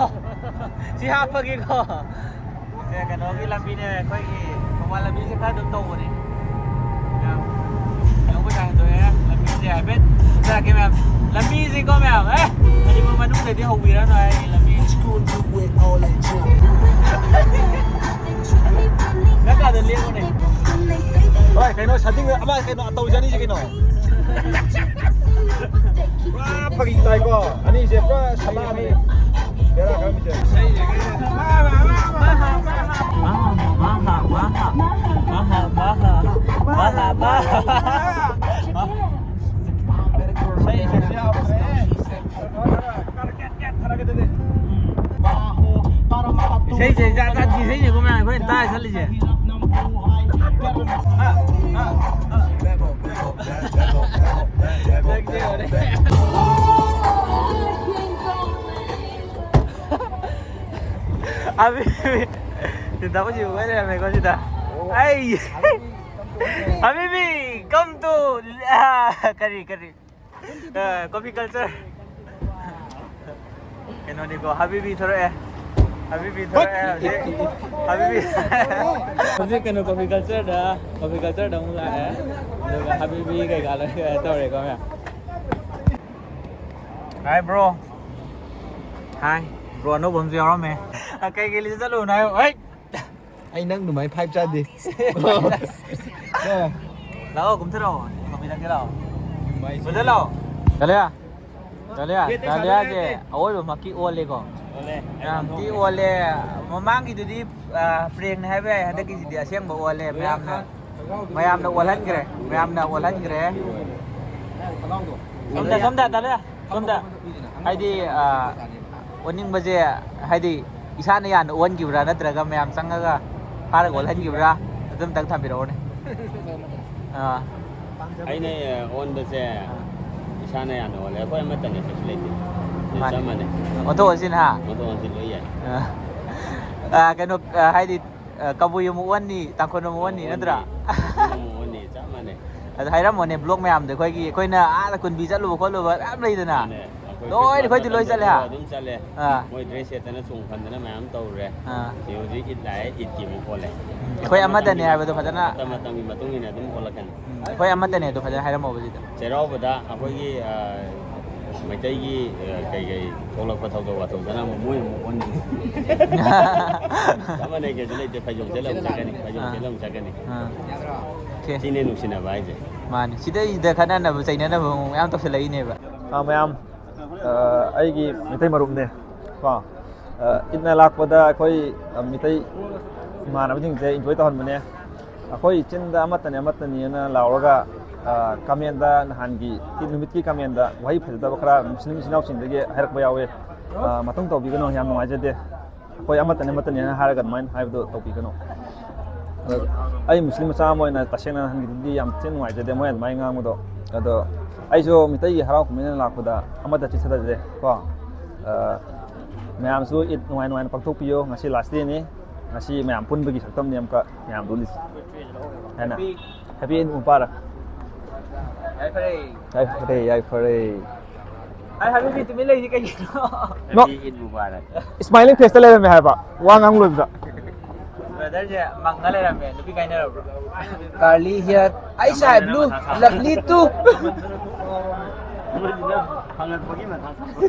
ꯁꯤ ꯍꯥꯞꯄꯒꯦꯀꯣ꯫ ꯁꯦ, ꯀꯩꯅꯣꯒꯤ ꯂꯝꯕꯤꯅꯦ, ꯑꯩꯈꯣꯏꯒꯤ ꯊꯧꯕꯥꯜ ꯂꯝꯕꯤꯁꯦ ꯈꯔ ꯑꯗꯨꯝ ꯇꯧꯕꯅꯦ꯫ ꯌꯥꯝ ꯌꯧꯕ ꯇꯥꯏ ꯍꯟꯗꯣꯛꯑꯦ꯫ ꯂꯝꯕꯤꯁꯦ ꯍꯥꯏꯐꯦꯠ ꯎꯠꯆꯔꯛꯀꯦ ꯃꯌꯥꯝ꯫ ꯂꯝꯕꯤꯁꯤꯀꯣ ꯃꯌꯥꯝ, ꯑꯦ, ꯃꯅꯤꯄꯨꯔ ꯃꯅꯨꯡꯗꯗꯤ ꯍꯧꯕꯤꯔꯅꯨ ꯑꯩꯒꯤ ꯂꯝꯕꯤ꯫ ꯅꯪ ꯀꯥꯗ ꯂꯦꯞꯄꯨꯅꯦ꯫ ꯍꯣꯏ, ꯀꯩꯅꯣ, ꯁꯥꯗꯤꯡ ꯑꯃ, ꯀꯩꯅꯣ, ꯇꯧꯖꯅꯤꯁꯦ ꯀꯩꯅꯣ? ꯄꯨꯔꯥ ꯐꯥꯒꯤ ꯇꯥꯏꯀꯣ꯫ ꯑꯅꯤꯁꯦ ꯄꯨꯔꯥ ꯁꯂꯥꯅꯤ꯫ ꯕꯦꯔꯥ ꯈꯪꯗꯦ꯫ ꯏꯁꯩꯁꯦ ꯖꯥꯠ ꯖꯥꯠꯀꯤ ꯏꯁꯩꯅꯤꯀꯣ ꯃꯌꯥꯝ ꯑꯩꯈꯣꯏꯅ ꯇꯥꯏ ꯆꯠꯂꯤꯁꯦ꯫ ꯑꯕꯤ, ꯁꯤꯗ ꯍꯧꯖꯤꯛ ꯑꯣꯏ ꯂꯩꯔꯝꯃꯦꯀꯣ ꯁꯤꯗ꯫ ꯑꯩ, ꯑꯕꯤꯕꯤ, come to, ꯑ, ꯀꯔꯤ, ꯀꯔꯤ? ꯑ, coffee culture꯫ ꯀꯩꯅꯣꯅꯤꯀꯣ, ꯍꯥꯕꯤꯕꯤ ꯊꯣꯔꯛꯑꯦ꯫ ꯍꯥꯕꯤꯕꯤ ꯊꯣꯔꯛꯑꯦ ꯍꯧꯖꯤꯛ꯫ ꯍꯥꯕꯤꯕꯤ꯫ ꯍꯧꯖꯤꯛ ꯀꯩꯅꯣ, coffee cultureꯗ, coffee cultureꯗ ꯑꯃꯨꯛ ꯂꯥꯛꯑꯦ꯫ ꯑꯗꯨꯒ ꯍꯥꯕꯤꯕꯤ ꯀꯩꯀꯥ ꯂꯣꯏ ꯇꯧꯔꯦꯀꯣ ꯃꯌꯥꯝ꯫ Hi bro꯫ Hi꯫ Bro ꯑꯅꯧꯕ ꯑꯃꯁꯨ ꯌꯥꯎꯔꯝꯃꯦ꯫ ꯑ, ꯀꯩ ꯀꯩ ꯂꯤꯗ ꯆꯠꯂꯨꯕꯅꯣ ꯍꯥꯏꯌꯣ꯫ ꯍꯩꯠ! ꯑꯩ ꯅꯪ ꯑꯗꯨꯃꯥꯏꯅ five ꯆꯥꯗꯦ꯫ ꯂꯥꯛꯑꯣ, ꯀꯨꯝꯊꯔꯛꯑꯣ꯫ ꯀꯝꯄ꯭ꯌꯨꯇꯔꯒꯤ ꯂꯥꯛꯑꯣ꯫ ꯕ꯭ꯔꯗꯔ ꯂꯥꯛꯑꯣ꯫ ꯗꯥꯂꯤꯌꯥ꯫ ꯗꯥꯂꯤꯌꯥ꯫ ꯗꯥꯂꯤꯌꯥꯁꯦ ꯑꯋꯣꯏꯕꯃꯛꯀꯤ ꯑꯣꯜꯂꯦꯀꯣ꯫ ꯑꯣꯜꯂꯦ꯫ ꯌꯥꯝ ꯊꯤ ꯑꯣꯜꯂꯦ꯫ ꯃꯃꯥꯡꯒꯤꯗꯨꯗꯤ, ꯑ, prankꯅꯦ ꯍꯥꯏꯕ ꯌꯥꯏ꯫ ꯍꯟꯗꯛꯀꯤꯁꯤꯗꯤ ꯑꯁꯦꯡꯕ ꯑꯣꯜꯂꯦ꯫ ꯃꯌꯥꯝꯅ, ꯃꯌꯥꯝꯅ ꯑꯣꯜꯍꯟꯈ꯭ꯔꯦ꯫ ꯃꯌꯥꯝꯅ ꯑꯣꯜꯍꯟꯈ꯭ꯔꯦ꯫ ꯁꯣꯝꯗ, ꯁꯣꯝꯗ, ꯗꯥꯂꯤꯌꯥ꯫ ꯁꯣꯝꯗ꯫ ꯍꯥꯏꯗꯤ, ꯑ, ꯑꯣꯟꯅꯤꯡꯕꯁꯦ, ꯍꯥꯏꯗꯤ, ꯏꯁꯥꯅ ꯌꯥꯅ ꯑꯣꯟꯈꯤꯕ꯭ꯔꯥ, ꯅꯠꯇ꯭ꯔꯒ ꯃꯌꯥꯝ ꯆꯪꯉꯒ ꯐꯥꯔꯒ ꯑꯣꯜꯍꯟꯈꯤꯕ꯭ꯔꯥ? ꯑꯗꯨꯝꯇꯪ ꯊꯝꯕꯤꯔꯛꯑꯣꯅꯦ꯫ ꯑꯥ꯫ ꯑꯩꯅ, ꯑ, ꯑꯣꯟꯕꯁꯦ, ꯑꯥ꯫ ꯏꯁꯥꯅ ꯌꯥꯅ ꯑꯣꯜꯂꯦ꯫ ꯑꯩꯈꯣꯏ ꯑꯃꯠꯇꯅꯦ, ꯀꯩꯁꯨ ꯂꯩꯇꯦ꯫ ꯃꯥꯅꯦ꯫ ꯆꯞ ꯃꯥꯟꯅꯩ꯫ ꯑꯣꯟꯊꯣꯛ ꯑꯣꯟꯁꯤꯟ, ꯍꯥ? ꯑꯣꯟꯊꯣꯛ ꯑꯣꯟꯁꯤꯟ ꯂꯣꯏ ꯌꯥꯏ꯫ ꯑꯥ꯫ ꯑ, ꯀꯩꯅꯣ, ꯑ, ꯍꯥꯏꯗꯤ, ꯑ, ꯀꯕꯨꯏ ꯑꯃꯨꯛ ꯑꯣꯟꯅꯤ, ꯇꯥꯡꯈꯨꯜ ꯑꯃꯨꯛ ꯑꯣꯟꯅꯤ, ꯑꯃꯨꯛ ꯅꯠꯇ꯭ꯔꯥ? ꯑꯣꯟꯅꯤ, ꯇꯥꯡꯈꯨꯜ ꯑꯃꯨꯛ ꯑꯣꯟꯅꯤ, ꯆꯞ ꯃꯥꯟꯅꯩ꯫ ꯑꯗꯨ ꯍꯥꯏꯔꯝꯃꯣꯅꯦ, vlog ꯃꯌꯥꯝꯗꯣ, ꯑꯩꯈꯣꯏꯒꯤ, ꯑꯩꯈꯣꯏꯅ ꯑꯥꯗ ꯀꯨꯟꯕꯤ ꯆꯠꯂꯨꯕ ꯈꯣꯠꯂꯨꯕ ꯃꯌꯥꯝ ꯂꯩꯗꯅ꯫ ꯃꯥꯅꯦ, ꯑꯩꯈꯣꯏ ꯂꯣꯏꯅ, Christmas ꯑꯩꯈꯣꯏꯗꯤ ꯂꯣꯏ ꯃꯇꯝꯗꯁꯨ ꯆꯠꯂꯦ, ꯍꯥ? ꯑꯗꯨꯝ ꯆꯠꯂꯦ꯫ ꯑꯥ꯫ ꯃꯣꯏ dress ꯁꯦꯠꯇꯅ ꯆꯣꯡ ꯐꯟꯗꯅ ꯃꯌꯥꯝ ꯇꯧꯔꯨꯔꯦ꯫ ꯑꯥ꯫ ꯁꯤ ꯍꯧꯖꯤꯛ ꯏꯗ ꯂꯥꯛꯑꯦ, ꯏꯗꯀꯤ ꯑꯃꯨꯛ ꯑꯣꯜꯂꯦ꯫ ꯎꯝ, ꯑꯩꯈꯣꯏ ꯃꯇꯝ ꯑꯃꯠꯇꯅꯦ ꯃꯇꯝꯒꯤ, ꯍꯥꯏꯕꯗꯣ ꯐꯖꯅ꯫ ꯃꯇꯝ ꯃꯇꯝꯒꯤ ꯃꯇꯨꯡ ꯏꯟꯅ ꯑꯗꯨꯝ ꯑꯣꯜꯂꯛꯀꯅꯤ꯫ ꯎꯝ, ꯑꯩꯈꯣꯏ ꯑꯃꯠꯇꯅꯦ ꯑꯗꯣ ꯐꯖꯅ ꯍꯥꯏꯔꯝꯃꯣꯕ ꯁꯤꯗ꯫ ꯆꯩꯔꯥꯎꯕꯗ ꯑꯩꯈꯣꯏꯒꯤ, ꯑ, ꯃꯩꯇꯩꯒꯤ ꯑ, ꯀꯩ ꯀꯩ ꯊꯣꯛꯂꯛꯄ ꯊꯧꯗꯣꯛ ꯋꯥꯊꯣꯛꯇꯅ ꯑꯃꯨꯛ ꯃꯣꯏ ꯑꯃꯨꯛ ꯑꯣꯟꯈꯤꯅꯤ꯫ ꯆꯞ ꯃꯥꯟꯅꯩ, ꯀꯩꯁꯨ ꯂꯩꯇꯦ꯫ ꯐꯩꯖꯣꯝ ꯁꯦꯠꯂ ꯑꯃꯨꯛ ꯆꯠꯀꯅꯤ, ꯐꯩꯖꯣꯝ ꯑꯥ꯫ ꯁꯦꯠꯂ ꯑꯃꯨꯛ ꯆꯠꯀꯅꯤ꯫ ꯑꯥ꯫ ꯑꯣꯀꯦ꯫ ꯁꯤꯅꯦ ꯅꯨꯡꯁꯤꯅꯕ ꯍꯥꯏꯁꯦ꯫ ꯃꯥꯅꯦ꯫ ꯁꯤꯗꯩꯁꯤꯗ ꯈꯠꯅꯅꯕ ꯆꯩꯅꯅꯕ ꯑꯃꯨꯛ ꯃꯌꯥꯝ ꯇꯧꯁꯜꯂꯛꯏꯅꯦꯕ꯫ ꯑꯥ, ꯃꯌꯥꯝ, ꯑ, ꯑꯩꯒꯤ ꯃꯩꯇꯩ ꯃꯔꯨꯞꯅꯦ ꯀꯣ꯫ ꯑ, ꯏꯠꯅ ꯂꯥꯛꯄꯗ ꯑꯩꯈꯣꯏ, ꯑ, ꯃꯤꯇꯩ ꯏꯃꯥꯟꯅꯕꯁꯤꯡꯁꯦ enjoy ꯇꯧꯍꯟꯕꯅꯦ꯫ ꯑꯩꯈꯣꯏ ꯆꯤꯟꯗ ꯑꯃꯠꯇꯅꯦ, ꯑꯃꯠꯇꯅꯦꯅ ꯂꯥꯎꯔꯒ, ꯑ, comment ꯅꯍꯥꯟꯒꯤ ꯏꯠ ꯅꯨꯃꯤꯠꯀꯤ comment ꯋꯥꯍꯩ ꯐꯖꯗꯕ ꯈꯔ ꯃꯨꯁꯂꯤꯝ ꯏꯆꯤꯟ ꯏꯅꯥꯎꯁꯤꯡꯗꯒꯤ ꯍꯥꯏꯔꯛꯄ ꯌꯥꯎꯋꯦ꯫ ꯑ, ꯃꯇꯨꯡ ꯇꯧꯕꯤꯒꯅꯨ, ꯌꯥꯝ ꯅꯨꯡꯉꯥꯏꯖꯗꯦ꯫ ꯑꯩꯈꯣꯏ ꯑꯃꯠꯇꯅꯦ, ꯑꯃꯠꯇꯅꯦꯅ ꯍꯥꯏꯔꯒ ꯑꯗꯨꯃꯥꯏꯅ ꯍꯥꯏꯕꯗꯣ ꯇꯧꯕꯤꯒꯅꯨ꯫ ꯑꯗꯣ ꯑꯩ ꯃꯨꯁꯂꯤꯝ ꯃꯆꯥ ꯑꯃ ꯑꯣꯏꯅ ꯇꯁꯦꯡꯅ ꯅꯍꯥꯟꯒꯤꯗꯨꯗꯤ ꯌꯥꯝ ꯊꯤꯅ ꯅꯨꯡꯉꯥꯏꯖꯗꯦ ꯃꯣꯏ ꯑꯗꯨꯃꯥꯏꯅ ꯉꯥꯡꯕꯗꯣ꯫ ꯑꯗꯣ ꯑꯩꯁꯨ ꯃꯤꯇꯩꯒꯤ ꯍꯔꯥꯎ ꯀꯨꯝꯍꯩꯅ ꯂꯥꯛꯄꯗ ꯑꯃꯠꯇ ꯆꯤꯠꯊꯗꯁꯦ ꯀꯣ꯫ ꯑ, ꯃꯌꯥꯝꯁꯨ ꯏꯠ ꯅꯨꯡꯉꯥꯏ ꯅꯨꯡꯉꯥꯏꯅ ꯄꯥꯡꯊꯣꯛꯄꯤꯌꯣ꯫ ꯉꯁꯤ last dayꯅꯤ꯫ ꯉꯁꯤ ꯃꯌꯥꯝ ꯄꯨꯟꯕꯒꯤ ꯁꯛꯇꯝꯅꯤ ꯑꯃꯨꯛꯀ ꯃꯌꯥꯝꯗꯨ ꯎꯠꯂꯤꯁꯦ꯫ ꯍꯥꯏꯅ꯫ Happy Eid Mubarak꯫ ꯌꯥꯏꯐꯔꯦ꯫ ꯌꯥꯏꯐꯔꯦ, ꯌꯥꯏꯐꯔꯦ꯫ ꯑꯩ ꯍꯥꯏꯕꯗꯤ ꯇꯨꯃꯤꯟ ꯂꯩꯔꯤꯁꯤ ꯀꯩꯒꯤꯅꯣ? ꯅꯣ꯫ Happy Eid Mubarak꯫ Smiling faceꯇ ꯂꯩꯔꯝꯃꯦ ꯍꯥꯏꯕ ꯋꯥ ꯉꯥꯡ ꯂꯣꯏꯕꯗ꯫ Brotherꯁꯦ ꯃꯪꯉ ꯂꯩꯔꯝꯃꯦ꯫ ꯅꯨꯄꯤ ꯀꯥꯏꯅꯔꯕ꯭ꯔꯣ? Curly hair, eyes eye blue, lovely too꯫ ꯍꯪꯉꯛꯄꯒꯤ ꯃꯊꯥ ꯁꯥꯕ꯫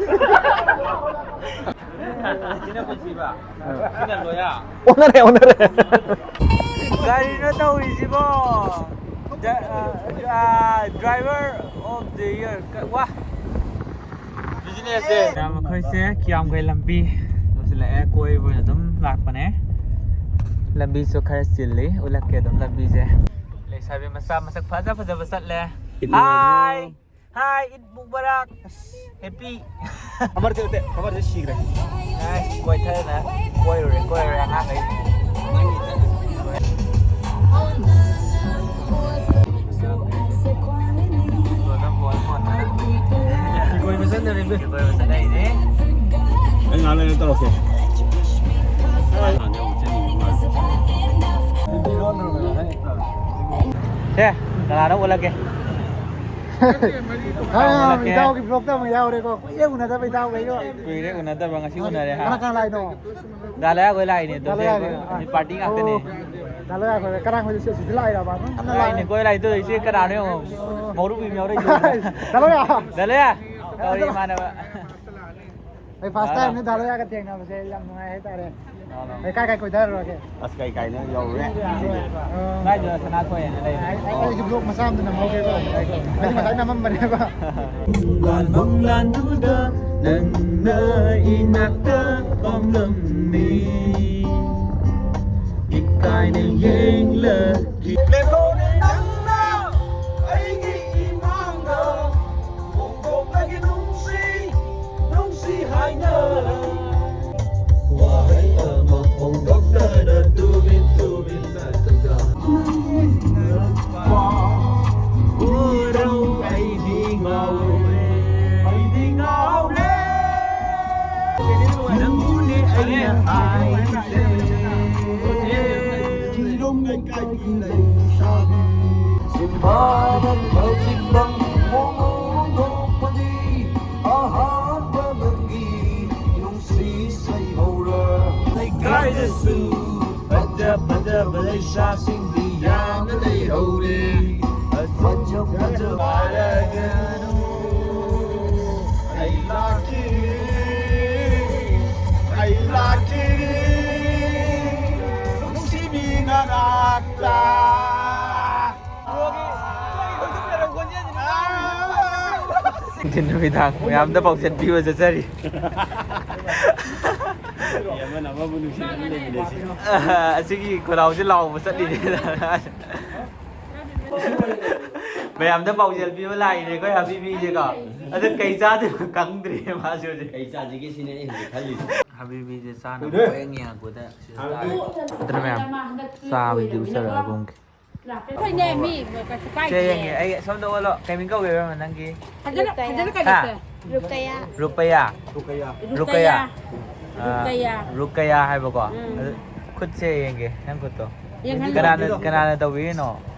ꯁꯤꯅ ꯄꯨꯟꯁꯤꯕ? ꯁꯤꯅ ꯂꯣꯌꯥ? ꯑꯣꯟꯅꯔꯦ, ꯑꯣꯟꯅꯔꯦ꯫ ꯀꯔꯤꯅꯣ ꯇꯧꯔꯤꯁꯤꯕꯣ? ꯗ-, ꯑ, ꯑ, driver of the year꯫ ꯀ-, ꯋꯥ꯫ Businessꯁꯦ꯫ ꯃꯌꯥꯝ ꯑꯩꯈꯣꯏꯁꯦ ꯀꯤꯌꯥꯝꯒꯩ ꯂꯝꯕꯤ ꯌꯧꯁꯤꯜꯂꯛꯑꯦ꯫ ꯀꯣꯏꯕ ꯑꯣꯏꯅ ꯑꯗꯨꯝ ꯂꯥꯛꯄꯅꯦ꯫ ꯂꯝꯕꯤꯁꯨ ꯈꯔ ꯆꯤꯜꯂꯤ꯫ ꯎꯠꯂꯛꯀꯦ ꯑꯗꯨꯝ ꯂꯝꯕꯤꯁꯦ꯫ ꯂꯩꯁꯥꯕꯤ ꯃꯆꯥ ꯃꯁꯛ ꯐꯖ ꯐꯖꯕ ꯆꯠꯂꯦ꯫ Hi꯫ Hi, Eid Mubarak꯫ Happy꯫ ꯑꯃꯔꯁꯦ ꯎꯠꯇꯦ, ꯑꯃꯔꯁꯦ ꯁꯤꯈ꯭ꯔꯦ꯫ ꯑꯦ, ꯀꯣꯏꯊꯗꯅ ꯀꯣꯏꯔꯨꯔꯦ, ꯀꯣꯏꯔꯨꯔꯦ ꯑꯉꯥꯡꯈꯩ꯫ ꯀꯣꯏꯕ ꯆꯠꯅꯔꯤꯃꯤ꯫ ꯀꯣꯏꯕ ꯆꯠꯅꯔꯤꯅꯦ꯫ ꯑꯩ ꯉꯥꯏꯍꯥꯛ ꯂꯩꯔ ꯇꯧꯔꯛꯀꯦ꯫ ꯁꯦ, ꯀꯅꯥꯅꯣ ꯑꯣꯜꯂꯛꯀꯦ? ꯍꯥ, ꯏꯇꯥꯎꯒꯤ vlogꯇ ꯑꯃꯨꯛ ꯌꯥꯎꯔꯦꯀꯣ꯫ ꯀꯨꯏꯔꯦ ꯎꯅꯗꯕ ꯏꯇꯥꯎꯒꯩꯒ꯫ ꯀꯨꯏꯔꯦ ꯎꯅꯗꯕ, ꯉꯁꯤ ꯎꯅꯔꯦ ꯍꯥ꯫ ꯀꯅꯥ ꯀꯅꯥ ꯂꯥꯛꯏꯅꯣ? ꯗꯥ ꯂꯣꯌꯥꯈꯣꯏ ꯂꯥꯛꯏꯅꯦ, ꯗꯥ ꯂꯣꯌꯥꯈꯣꯏ꯫ ꯃꯤ party ꯉꯥꯛꯇꯅꯦ꯫ ꯑꯣ, ꯗꯥ ꯂꯣꯌꯥꯈꯣꯏ꯫ ꯀꯅꯥ ꯍꯣꯏ ꯁꯤ-, ꯁꯤꯗ ꯂꯥꯛꯏꯔꯕ? ꯉꯟꯅ ꯂꯥꯛꯏꯅꯦ, ꯂꯥꯛꯑꯦ꯫ ꯀꯣꯏ ꯂꯥꯛꯏꯗꯣ ꯏꯆꯦ ꯀꯅꯥꯅꯣ ꯌꯦꯡꯉꯣ꯫ ꯑꯣ꯫ ꯃꯧꯔꯨꯕꯤ ꯑꯃ ꯌꯥꯎꯔꯛꯏꯗꯣ꯫ ꯗꯥ ꯂꯣꯌꯥ꯫ ꯗꯥ ꯂꯣꯌꯥ꯫ ꯀꯧꯔꯤ ꯏꯃꯥꯟꯅꯕ꯫ ꯑꯩ ꯐꯥꯔꯁ ꯇꯥꯏꯝꯅꯤ ꯗꯥ ꯂꯣꯌꯥꯒ ꯊꯦꯡꯅꯕꯁꯦ, ꯌꯥꯝ ꯅꯨꯡꯉꯥꯏ ꯍꯥꯏꯇꯥꯔꯦ꯫ ꯑꯩ ꯀꯥꯏ ꯀꯥꯏ ꯀꯣꯏꯊꯔꯨꯔꯒꯦ? ꯑꯁ, ꯀꯩ ꯀꯥꯏꯅꯣ ꯌꯧꯔꯨꯔꯦ ꯉꯁꯤꯗꯤ꯫ ꯑꯣ꯫ ꯀꯥꯏꯗ? ꯁꯅꯥꯊꯣꯏ ꯍꯥꯏꯅ ꯂꯩꯕꯅꯦ꯫ ꯑꯩ, ꯑꯩ, ꯑꯩꯒꯤ ꯕ꯭ꯂꯣꯛ ꯃꯆꯥ ꯑꯃꯗ ꯅꯝꯍꯧꯒꯦꯀꯣ꯫ ꯑꯩꯗꯤ ꯉꯁꯥꯏ ꯅꯝꯃꯝꯕꯅꯦꯕ꯫ ꯄꯨꯡꯂꯥꯟ ꯃꯪꯂꯥꯟꯗꯨꯗ ꯅꯪꯅ ꯏꯅꯥꯛꯇ ꯄꯥꯝꯂꯝꯃꯤ꯫ ꯏꯀꯥꯏꯅ ꯌꯦꯡꯂꯛꯈꯤ꯫ ꯂꯦꯞꯍꯧꯔꯦ ꯅꯪꯅ ꯑꯩꯒꯤ ꯏꯃꯥꯡꯗ꯫ ꯐꯣꯡꯗꯣꯛꯂꯒꯦ ꯅꯨꯡꯁꯤ, ꯅꯨꯡꯁꯤ ꯍꯥꯏꯅ꯫ ꯋꯥꯍꯩ ꯑꯃ ꯐꯣꯡꯗꯣꯛꯇꯅ ꯇꯨꯃꯤꯟ ꯇꯨꯃꯤꯟ ꯅꯥꯇꯣꯟꯗ ꯎꯔꯣ ꯑꯩꯗꯤ ꯉꯥꯎꯔꯦ, ꯑꯩꯗꯤ ꯉꯥꯎꯔꯦ꯫ ꯅꯪꯕꯨꯅꯦ ꯑꯩꯅ ꯍꯥꯏꯔꯤꯁꯦ꯫ ꯆꯤꯡꯗꯣꯡ ꯂꯩꯀꯥꯏꯒꯤ ꯂꯩꯁꯥꯕꯤ꯫ ꯆꯤꯝꯕꯥꯗ ꯍꯧꯖꯤꯛꯇꯪ ꯃꯣꯃꯣ ꯅꯣꯛꯄꯗꯤ ꯑꯍꯥꯟꯕ ꯅꯪꯒꯤ ꯅꯨꯡꯁꯤ ꯁꯩꯍꯧꯔ꯫ ꯂꯩꯀꯥꯏꯗꯁꯨ ꯐꯖ ꯐꯖꯕ ꯂꯩꯁꯥꯁꯤꯡꯗꯤ ꯌꯥꯝꯅ ꯂꯩꯍꯧꯔꯦ꯫ ꯐꯖ ꯐꯖꯕ ꯐꯖꯕ ꯑꯩ ꯂꯥꯛꯈꯤꯅꯤ, ꯑꯩ ꯂꯥꯛꯈꯤꯅꯤ, ꯅꯨꯡꯁꯤꯕꯤ ꯅꯅꯥꯛꯇ꯫ ꯅꯨꯡꯊꯤꯟ ꯅꯨꯃꯤꯗꯥꯡ ꯃꯌꯥꯝꯗ ꯄꯥꯎꯖꯦꯜ ꯄꯤꯕ ꯆꯠꯆꯔꯤ꯫ ꯑꯃꯅ ꯑꯃꯕꯨ ꯅꯨꯡꯁꯤꯅꯅ ꯂꯩꯃꯤꯟꯅꯁꯤ꯫ ꯑꯁꯤꯒꯤ ꯈꯨꯅꯥꯎꯁꯦ ꯂꯥꯎꯕ ꯆꯠꯂꯤꯅꯦ꯫ ꯃꯌꯥꯝꯗ ꯄꯥꯎꯖꯦꯜ ꯄꯤꯕ ꯂꯥꯛꯏꯅꯦ ꯑꯩꯈꯣꯏ ꯍꯕꯤꯕꯤꯁꯦꯀꯣ꯫ ꯑꯗꯨ ꯀꯩ ꯆꯥꯗꯣꯏꯅꯣ ꯈꯪꯗ꯭ꯔꯤ ꯃꯥꯁꯦ ꯍꯧꯖꯤꯛ꯫ ꯀꯩ ꯆꯥꯁꯤꯒꯦ ꯁꯤꯅꯦ ꯑꯩ ꯍꯧꯖꯤꯛ ꯈꯜꯂꯤꯁꯦ꯫ ꯍꯕꯤꯕꯤꯁꯦ ꯆꯥꯅꯕ ꯍꯣꯔꯦꯟ ꯌꯦꯡꯉꯛꯄꯗ ꯁꯤꯗ ꯆꯥꯔꯦ꯫ ꯑꯗꯨꯅ ꯃꯌꯥꯝ ꯆꯥꯕꯩꯗꯤ ꯎꯆꯔꯒꯨꯝꯒꯦ꯫ ꯑꯩꯈꯣꯏꯅꯦ ꯃꯤ ꯀꯩꯁꯨ ꯁꯦ ꯀꯥꯏꯗꯦ꯫ ꯌꯦꯡꯒꯦ ꯑꯩ ꯁꯣꯝꯗ ꯑꯣꯜꯂꯣ꯫ ꯀꯩ ꯃꯤꯡ ꯀꯧꯒꯦ ꯏꯕꯦꯝꯃ ꯅꯪꯒꯤ? ꯐꯖꯅ ꯐꯖꯅ ꯀꯩꯅꯣ ꯍꯥ? ꯇꯧ꯫ ꯔꯨꯄꯌꯥ꯫ ꯔꯨꯄꯌꯥ꯫ ꯔꯨꯀꯌꯥ꯫ ꯔꯨꯀꯌꯥ꯫ ꯔꯨꯀꯌꯥ꯫ ꯑꯥ, ꯔꯨꯀꯌꯥ꯫ ꯔꯨꯀꯌꯥ ꯍꯥꯏꯕꯀꯣ꯫ ꯎꯝ꯫ ꯑꯗꯨ ꯈꯨꯠꯁꯦ ꯌꯦꯡꯒꯦ ꯅꯪ ꯈꯨꯠꯇꯣ꯫ ꯌꯦꯡꯍꯜꯂꯣ꯫ ꯀꯅꯥꯅ, ꯀꯅꯥꯅ ꯇꯧꯕꯤꯔꯤꯅꯣ?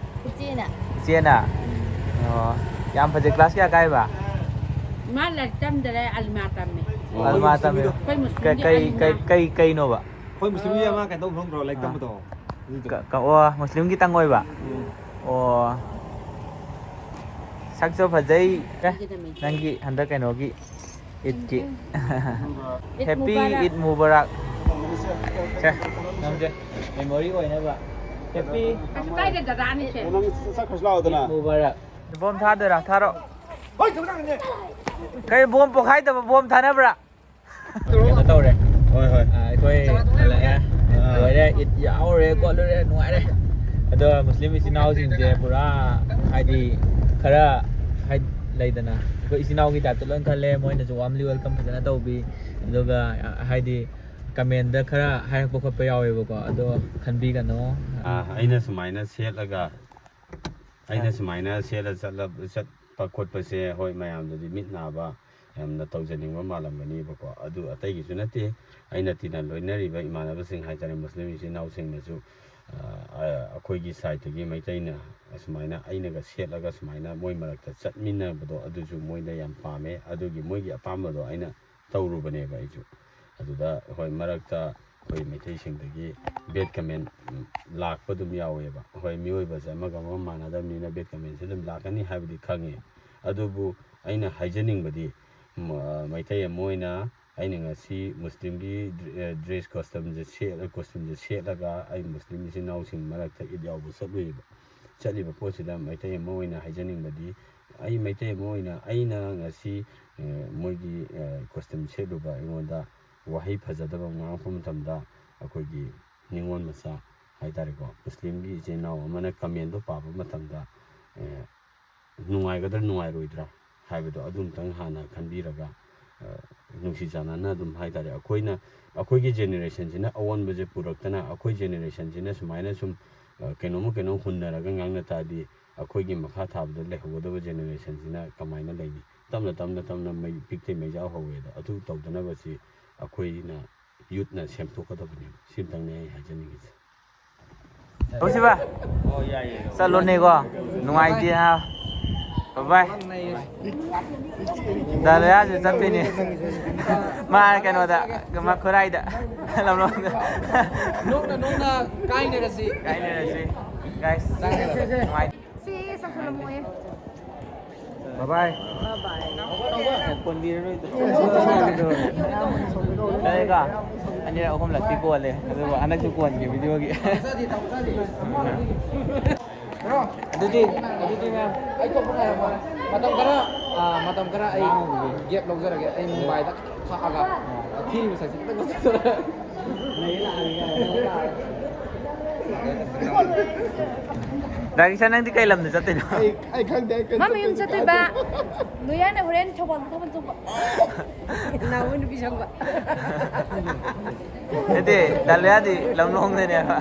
ꯏꯆꯦꯅ꯫ ꯏꯆꯦꯅ? ꯎꯝ꯫ ꯑꯣ, ꯌꯥꯝ ꯐꯖꯩ꯫ ꯀ꯭ꯂꯥꯁ ꯀꯌꯥ ꯀꯥꯏꯕ? ꯃꯥ ꯂꯥꯏꯔꯤꯛ ꯇꯝꯗꯔꯦ, ꯑꯜꯃꯥ ꯇꯝꯃꯦ꯫ ꯑꯣ, ꯑꯜꯃꯥ ꯇꯝꯃꯦ꯫ ꯑꯩꯈꯣꯏ ꯀ-, ꯃꯨꯁꯂꯤꯝꯒꯤ ꯀꯩ, ꯑꯜꯃꯥ꯫ ꯀꯩ, ꯀꯩ, ꯀꯩꯅꯣꯕ? ꯑꯩꯈꯣꯏ ꯃꯨꯁꯂꯤꯝꯒꯤ ꯑꯃ ꯀꯩꯅꯣ ꯇꯧꯕ ꯈꯪꯗ꯭ꯔꯣ? ꯂꯥꯏꯔꯤꯛ ꯑꯥ꯫ ꯇꯝꯕꯗꯣ꯫ ꯑꯗꯨꯗꯣ꯫ ꯀ-, ꯀ-, ꯑꯣ, ꯃꯨꯁꯂꯤꯝꯒꯤꯇꯪ ꯑꯣꯏꯕ? ꯎꯝ꯫ ꯑꯣ꯫ ꯁꯛꯁꯨ ꯐꯖꯩ꯫ ꯑꯦ, ꯅꯪꯒꯤ ꯍꯟꯗꯛ ꯀꯩꯅꯣꯒꯤ ꯏꯠꯀꯤ꯫ ꯍꯦꯄꯤ ꯏꯠ ꯃꯨꯕꯥꯔꯛ꯫ ꯁꯦ, ꯅꯪꯁꯦ ꯃꯦꯃꯣꯔꯤ ꯑꯣꯏꯅꯕ꯫ ꯍꯦꯄꯤ ꯀꯩꯁꯨ ꯀꯥꯏꯗꯦ, ꯗꯗꯥꯅꯤ ꯁꯦ꯫ ꯅꯪ ꯆꯠꯈ꯭ꯔꯁꯨ ꯂꯥꯛꯑꯣꯗꯅ꯫ ꯏꯠ ꯃꯨꯕꯥꯔꯛ꯫ ꯕꯣꯝ ꯊꯥꯗꯣꯏꯔꯥ? ꯊꯥꯔꯣ꯫ ꯀꯩ ꯕꯣꯝ ꯄꯣꯈꯥꯏꯗꯕ ꯕꯣꯝ ꯊꯥꯅꯕ꯭ꯔꯥ? ꯀꯩꯅꯣ ꯇꯧꯔꯦ꯫ ꯍꯣꯏ, ꯍꯣꯏ꯫ ꯑꯥ, ꯑꯩꯈꯣꯏ ꯍꯜꯂꯛꯑꯦ꯫ ꯑꯥ꯫ ꯂꯣꯏꯔꯦ, ꯏꯠ ꯌꯥꯎꯔꯦ, ꯈꯣꯠꯂꯨꯔꯦ, ꯅꯨꯡꯉꯥꯏꯔꯦ꯫ ꯑꯗꯣ ꯃꯨꯁꯂꯤꯝ ꯏꯆꯤꯟ ꯏꯅꯥꯎꯁꯤꯡꯁꯦ ꯄꯨꯔꯥ, ꯍꯥꯏꯗꯤ, ꯈꯔ, ꯍꯥꯏ-, ꯂꯩꯗꯅ, ꯑꯩꯈꯣꯏ ꯏꯆꯤꯟ ꯏꯅꯥꯎꯒꯤ ꯇꯥꯏꯞꯇ ꯂꯣꯏ ꯈꯜꯂꯦ꯫ ꯃꯣꯏꯅꯁꯨ ꯋꯥꯔꯝꯂꯤ ꯋꯦꯜꯀꯝ ꯐꯖꯅ ꯇꯧꯕꯤ꯫ ꯑꯗꯨꯒ, ꯑ, ꯍꯥꯏꯗꯤ, ꯀꯃꯦꯟꯗ ꯈꯔ ꯍꯥꯏꯔꯛꯄ ꯈꯣꯠꯄ ꯌꯥꯎꯋꯦꯕꯀꯣ, ꯑꯗꯣ ꯈꯟꯕꯤꯒꯅꯣ꯫ ꯑꯥ, ꯑꯩꯅ ꯁꯨꯃꯥꯏꯅ ꯁꯦꯠꯂꯒ ꯑꯩꯅ ꯁꯨꯃꯥꯏꯅ ꯁꯦꯠꯂ ꯆꯠꯂ-, ꯆꯠꯄ ꯈꯣꯠꯄꯁꯦ, ꯍꯣꯏ, ꯃꯌꯥꯝꯗꯗꯤ ꯃꯤꯠ ꯅꯥꯕ ꯌꯥꯝꯅ ꯇꯧꯖꯅꯤꯡꯕ ꯃꯥꯜꯂꯝꯒꯅꯤꯕꯀꯣ꯫ ꯑꯗꯨ ꯑꯇꯩꯒꯤꯁꯨ ꯅꯠꯇꯦ, ꯑꯩꯅ ꯇꯤꯟꯅ ꯂꯣꯏꯅꯔꯤꯕ ꯏꯃꯥꯟꯅꯕꯁꯤꯡ ꯍꯥꯏꯇꯥꯔꯦ, ꯃꯨꯁꯂꯤꯝ ꯏꯆꯤꯟ ꯏꯅꯥꯎꯁꯤꯡꯅꯁꯨ, ꯑ, ꯑ, ꯑꯩꯈꯣꯏꯒꯤ ꯁꯥꯏꯠꯇꯒꯤ ꯃꯩꯇꯩꯅ ꯑꯁꯨꯃꯥꯏꯅ ꯑꯩꯅꯒ ꯁꯦꯠꯂꯒ ꯁꯨꯃꯥꯏꯅ ꯃꯣꯏ ꯃꯔꯛꯇ ꯆꯠꯃꯤꯟꯅꯕꯗꯣ, ꯑꯗꯨꯁꯨ ꯃꯣꯏꯗ ꯌꯥꯝ ꯄꯥꯝꯃꯦ꯫ ꯑꯗꯨꯒꯤ ꯃꯣꯏꯒꯤ ꯑꯄꯥꯝꯕꯗꯣ ꯑꯩꯅ ꯇꯧꯔꯨꯕꯅꯦꯕ ꯑꯩꯁꯨ꯫ ꯑꯗꯨꯗ, ꯍꯣꯏ, ꯃꯔꯛꯇ ꯑꯩꯈꯣꯏ ꯃꯩꯇꯩꯁꯤꯡꯗꯒꯤ bad comment, ꯎꯝ, ꯂꯥꯛꯄ ꯑꯗꯨꯝ ꯌꯥꯎꯋꯦꯕ꯫ ꯍꯣꯏ, ꯃꯤꯑꯣꯏꯕꯁꯦ ꯑꯃꯒ ꯑꯃꯒ ꯃꯥꯟꯅꯗꯕꯅꯤꯅ bad commentꯁꯦ ꯑꯗꯨꯝ ꯂꯥꯛꯀꯅꯤ ꯍꯥꯏꯕꯗꯤ ꯈꯪꯉꯦ꯫ ꯑꯗꯨꯕꯨ ꯑꯩꯅ ꯍꯥꯏꯖꯅꯤꯡꯕꯗꯤ, ꯃ-, ꯃꯩꯇꯩ ꯑꯃ ꯑꯣꯏꯅ ꯑꯩꯅ ꯉꯁꯤ ꯃꯨꯁꯂꯤꯝꯒꯤ ꯗ꯭ꯔꯦ-, dress costumeꯁꯦ ꯁꯦꯠꯂ-, costumeꯁꯦ ꯁꯦꯠꯂꯒ ꯑꯩ ꯃꯨꯁꯂꯤꯝ ꯏꯆꯤꯟ ꯏꯅꯥꯎꯁꯤꯡ ꯃꯔꯛꯇ ꯏꯠ ꯌꯥꯎꯕ ꯆꯠꯂꯨꯏꯕ꯫ ꯆꯠꯂꯤꯕ ꯄꯣꯠꯁꯤꯗ ꯃꯩꯇꯩ ꯑꯃ ꯑꯣꯏꯅ ꯍꯥꯏꯖꯅꯤꯡꯕꯗꯤ, ꯑꯩ ꯃꯩꯇꯩ ꯑꯃ ꯑꯣꯏꯅ ꯑꯩꯅ ꯉꯁꯤ, ꯑ, ꯃꯣꯏꯒꯤ, ꯑ, costume ꯁꯦꯠꯂꯨꯕ ꯑꯩꯉꯣꯟꯗ ꯋꯥꯍꯩ ꯐꯖꯗꯕ ꯉꯥꯡꯉꯛꯄ ꯃꯇꯝꯗ ꯑꯩꯈꯣꯏꯒꯤ ꯅꯤꯉꯣꯜ ꯃꯆꯥ ꯍꯥꯏꯇꯥꯔꯦꯀꯣ, ꯃꯨꯁꯂꯤꯝꯒꯤ ꯏꯆꯤꯟ ꯏꯅꯥꯎ ꯑꯃꯅ commentꯗꯣ ꯄꯥꯕ ꯃꯇꯝꯗ, ꯑꯦ, ꯅꯨꯡꯉꯥꯏꯒꯗ꯭ꯔꯥ ꯅꯨꯡꯉꯥꯏꯔꯣꯏꯗ꯭ꯔꯥ ꯍꯥꯏꯕꯗꯣ ꯑꯗꯨꯝꯇꯪ ꯍꯥꯟꯅ ꯈꯟꯕꯤꯔꯒ, ꯑ, ꯅꯨꯡꯁꯤ ꯆꯥꯟꯅꯅ ꯑꯗꯨꯝ ꯍꯥꯏꯇꯥꯔꯦ, ꯑꯩꯈꯣꯏꯅ, ꯑꯩꯈꯣꯏꯒꯤ generationꯁꯤꯅ ꯑꯑꯣꯟꯕꯁꯦ ꯄꯨꯔꯛꯇꯅ, ꯑꯩꯈꯣꯏ generationꯁꯤꯅ ꯁꯨꯃꯥꯏꯅ ꯁꯨꯝ, ꯑ, ꯀꯩꯅꯣꯝꯃ ꯀꯩꯅꯣꯝ ꯍꯨꯟꯅꯔꯒ ꯉꯥꯡꯅ ꯇꯥꯔꯗꯤ, ꯑꯩꯈꯣꯏꯒꯤ ꯃꯈꯥ ꯊꯥꯕꯗ ꯂꯩꯍꯧꯒꯗꯕ generationꯁꯤꯅ ꯀꯃꯥꯏꯅ ꯂꯩꯅꯤ? ꯇꯞꯅ, ꯇꯞꯅ, ꯇꯞꯅ ꯃꯩ ꯄꯤꯛꯇꯩ ꯃꯩꯖꯥꯎ ꯍꯧꯋꯦ꯫ ꯑꯗꯣ ꯑꯗꯨ ꯇꯧꯗꯅꯕꯁꯤ ꯑꯩꯈꯣꯏꯅ youthꯅ ꯁꯦꯝꯗꯣꯛꯀꯗꯕꯅꯦꯕ꯫ ꯁꯤꯝꯇꯪꯅꯦ ꯑꯩ ꯍꯥꯏꯖꯅꯤꯡꯉꯤꯁꯦ꯫ ꯍꯧꯁꯤꯕ? ꯆꯠꯂꯣꯅꯦꯀꯣ꯫ ꯅꯨꯡꯉꯥꯏꯇꯦ ꯍꯥ꯫ Bye bye꯫ ꯗꯥꯂꯤꯌꯥꯁꯨ ꯆꯠꯄꯤꯅꯦ꯫ ꯃꯥ ꯀꯩꯅꯣꯗ, ꯃꯈꯨꯔꯥꯏꯗ꯫ ꯂꯝꯂꯣꯡꯗ꯫ ꯅꯣꯡꯅ ꯅꯣꯡꯅ ꯀꯥꯏꯅꯔꯁꯤ꯫ ꯀꯥꯏꯅꯔꯁꯤ꯫ Guys, ꯅꯨꯡꯉꯥꯏ-, ꯁꯤ ꯆꯥꯎꯈꯠꯂꯝꯃꯣꯏꯌꯦ꯫ ꯕꯥꯏ ꯕꯥꯏ꯫ ꯀꯣꯟꯕꯤꯔꯔꯣꯏꯗꯣ꯫ ꯂꯩꯔꯒ ꯑꯅꯤꯔꯛ ꯑꯍꯨꯝꯂꯛꯇꯤ ꯀꯣꯜꯂꯦ, ꯑꯗꯨꯕꯨ ꯍꯟꯗꯛꯁꯨ ꯀꯣꯟꯒꯦ ꯚꯤꯗꯤꯑꯣꯒꯤ꯫ ꯑꯗꯨꯗꯤ ꯑꯗꯨꯗꯤ ꯃꯌꯥꯝ ꯑꯩ ꯊꯣꯛꯄ ꯉꯥꯏꯔꯝꯃꯣ꯫ ꯃꯇꯝ ꯈꯔ, ꯑꯥ, ꯃꯇꯝ ꯈꯔ ꯑꯩ ꯒꯦꯞ ꯂꯧꯖꯔꯒꯦ꯫ ꯑꯩ ꯃꯨꯝꯕꯥꯏꯗ ꯈꯤꯇꯪ ꯊꯛꯑꯒ ꯊꯤꯔꯤꯕ ꯁꯛꯁꯦ ꯈꯤꯇꯪ ꯉꯧꯊꯣꯛꯆꯔꯒ꯫ ꯗꯥ ꯀꯤꯁꯟ, ꯅꯪꯗꯤ ꯀꯩ ꯂꯝꯗ ꯆꯠꯇꯣꯏꯅꯣ? ꯑꯩ ꯑꯩ ꯈꯪꯗꯦ ꯑꯩ ꯀꯩ ꯃꯥ ꯃꯌꯨꯝ ꯆꯠꯇꯣꯏꯅꯣ? ꯆꯠꯇꯣꯏꯕ꯫ ꯂꯣꯌꯥꯅ ꯍꯣꯔꯦꯟ ꯊꯧꯕꯥꯜꯗ ꯊꯥꯕꯜ ꯆꯣꯡꯕ꯫ ꯅꯥꯎꯕ ꯅꯨꯄꯤ ꯁꯪꯕ꯫ ꯅꯠꯇꯦ, ꯗꯥ ꯂꯣꯌꯥꯗꯤ ꯂꯝꯂꯣꯡꯗꯅꯦꯕ꯫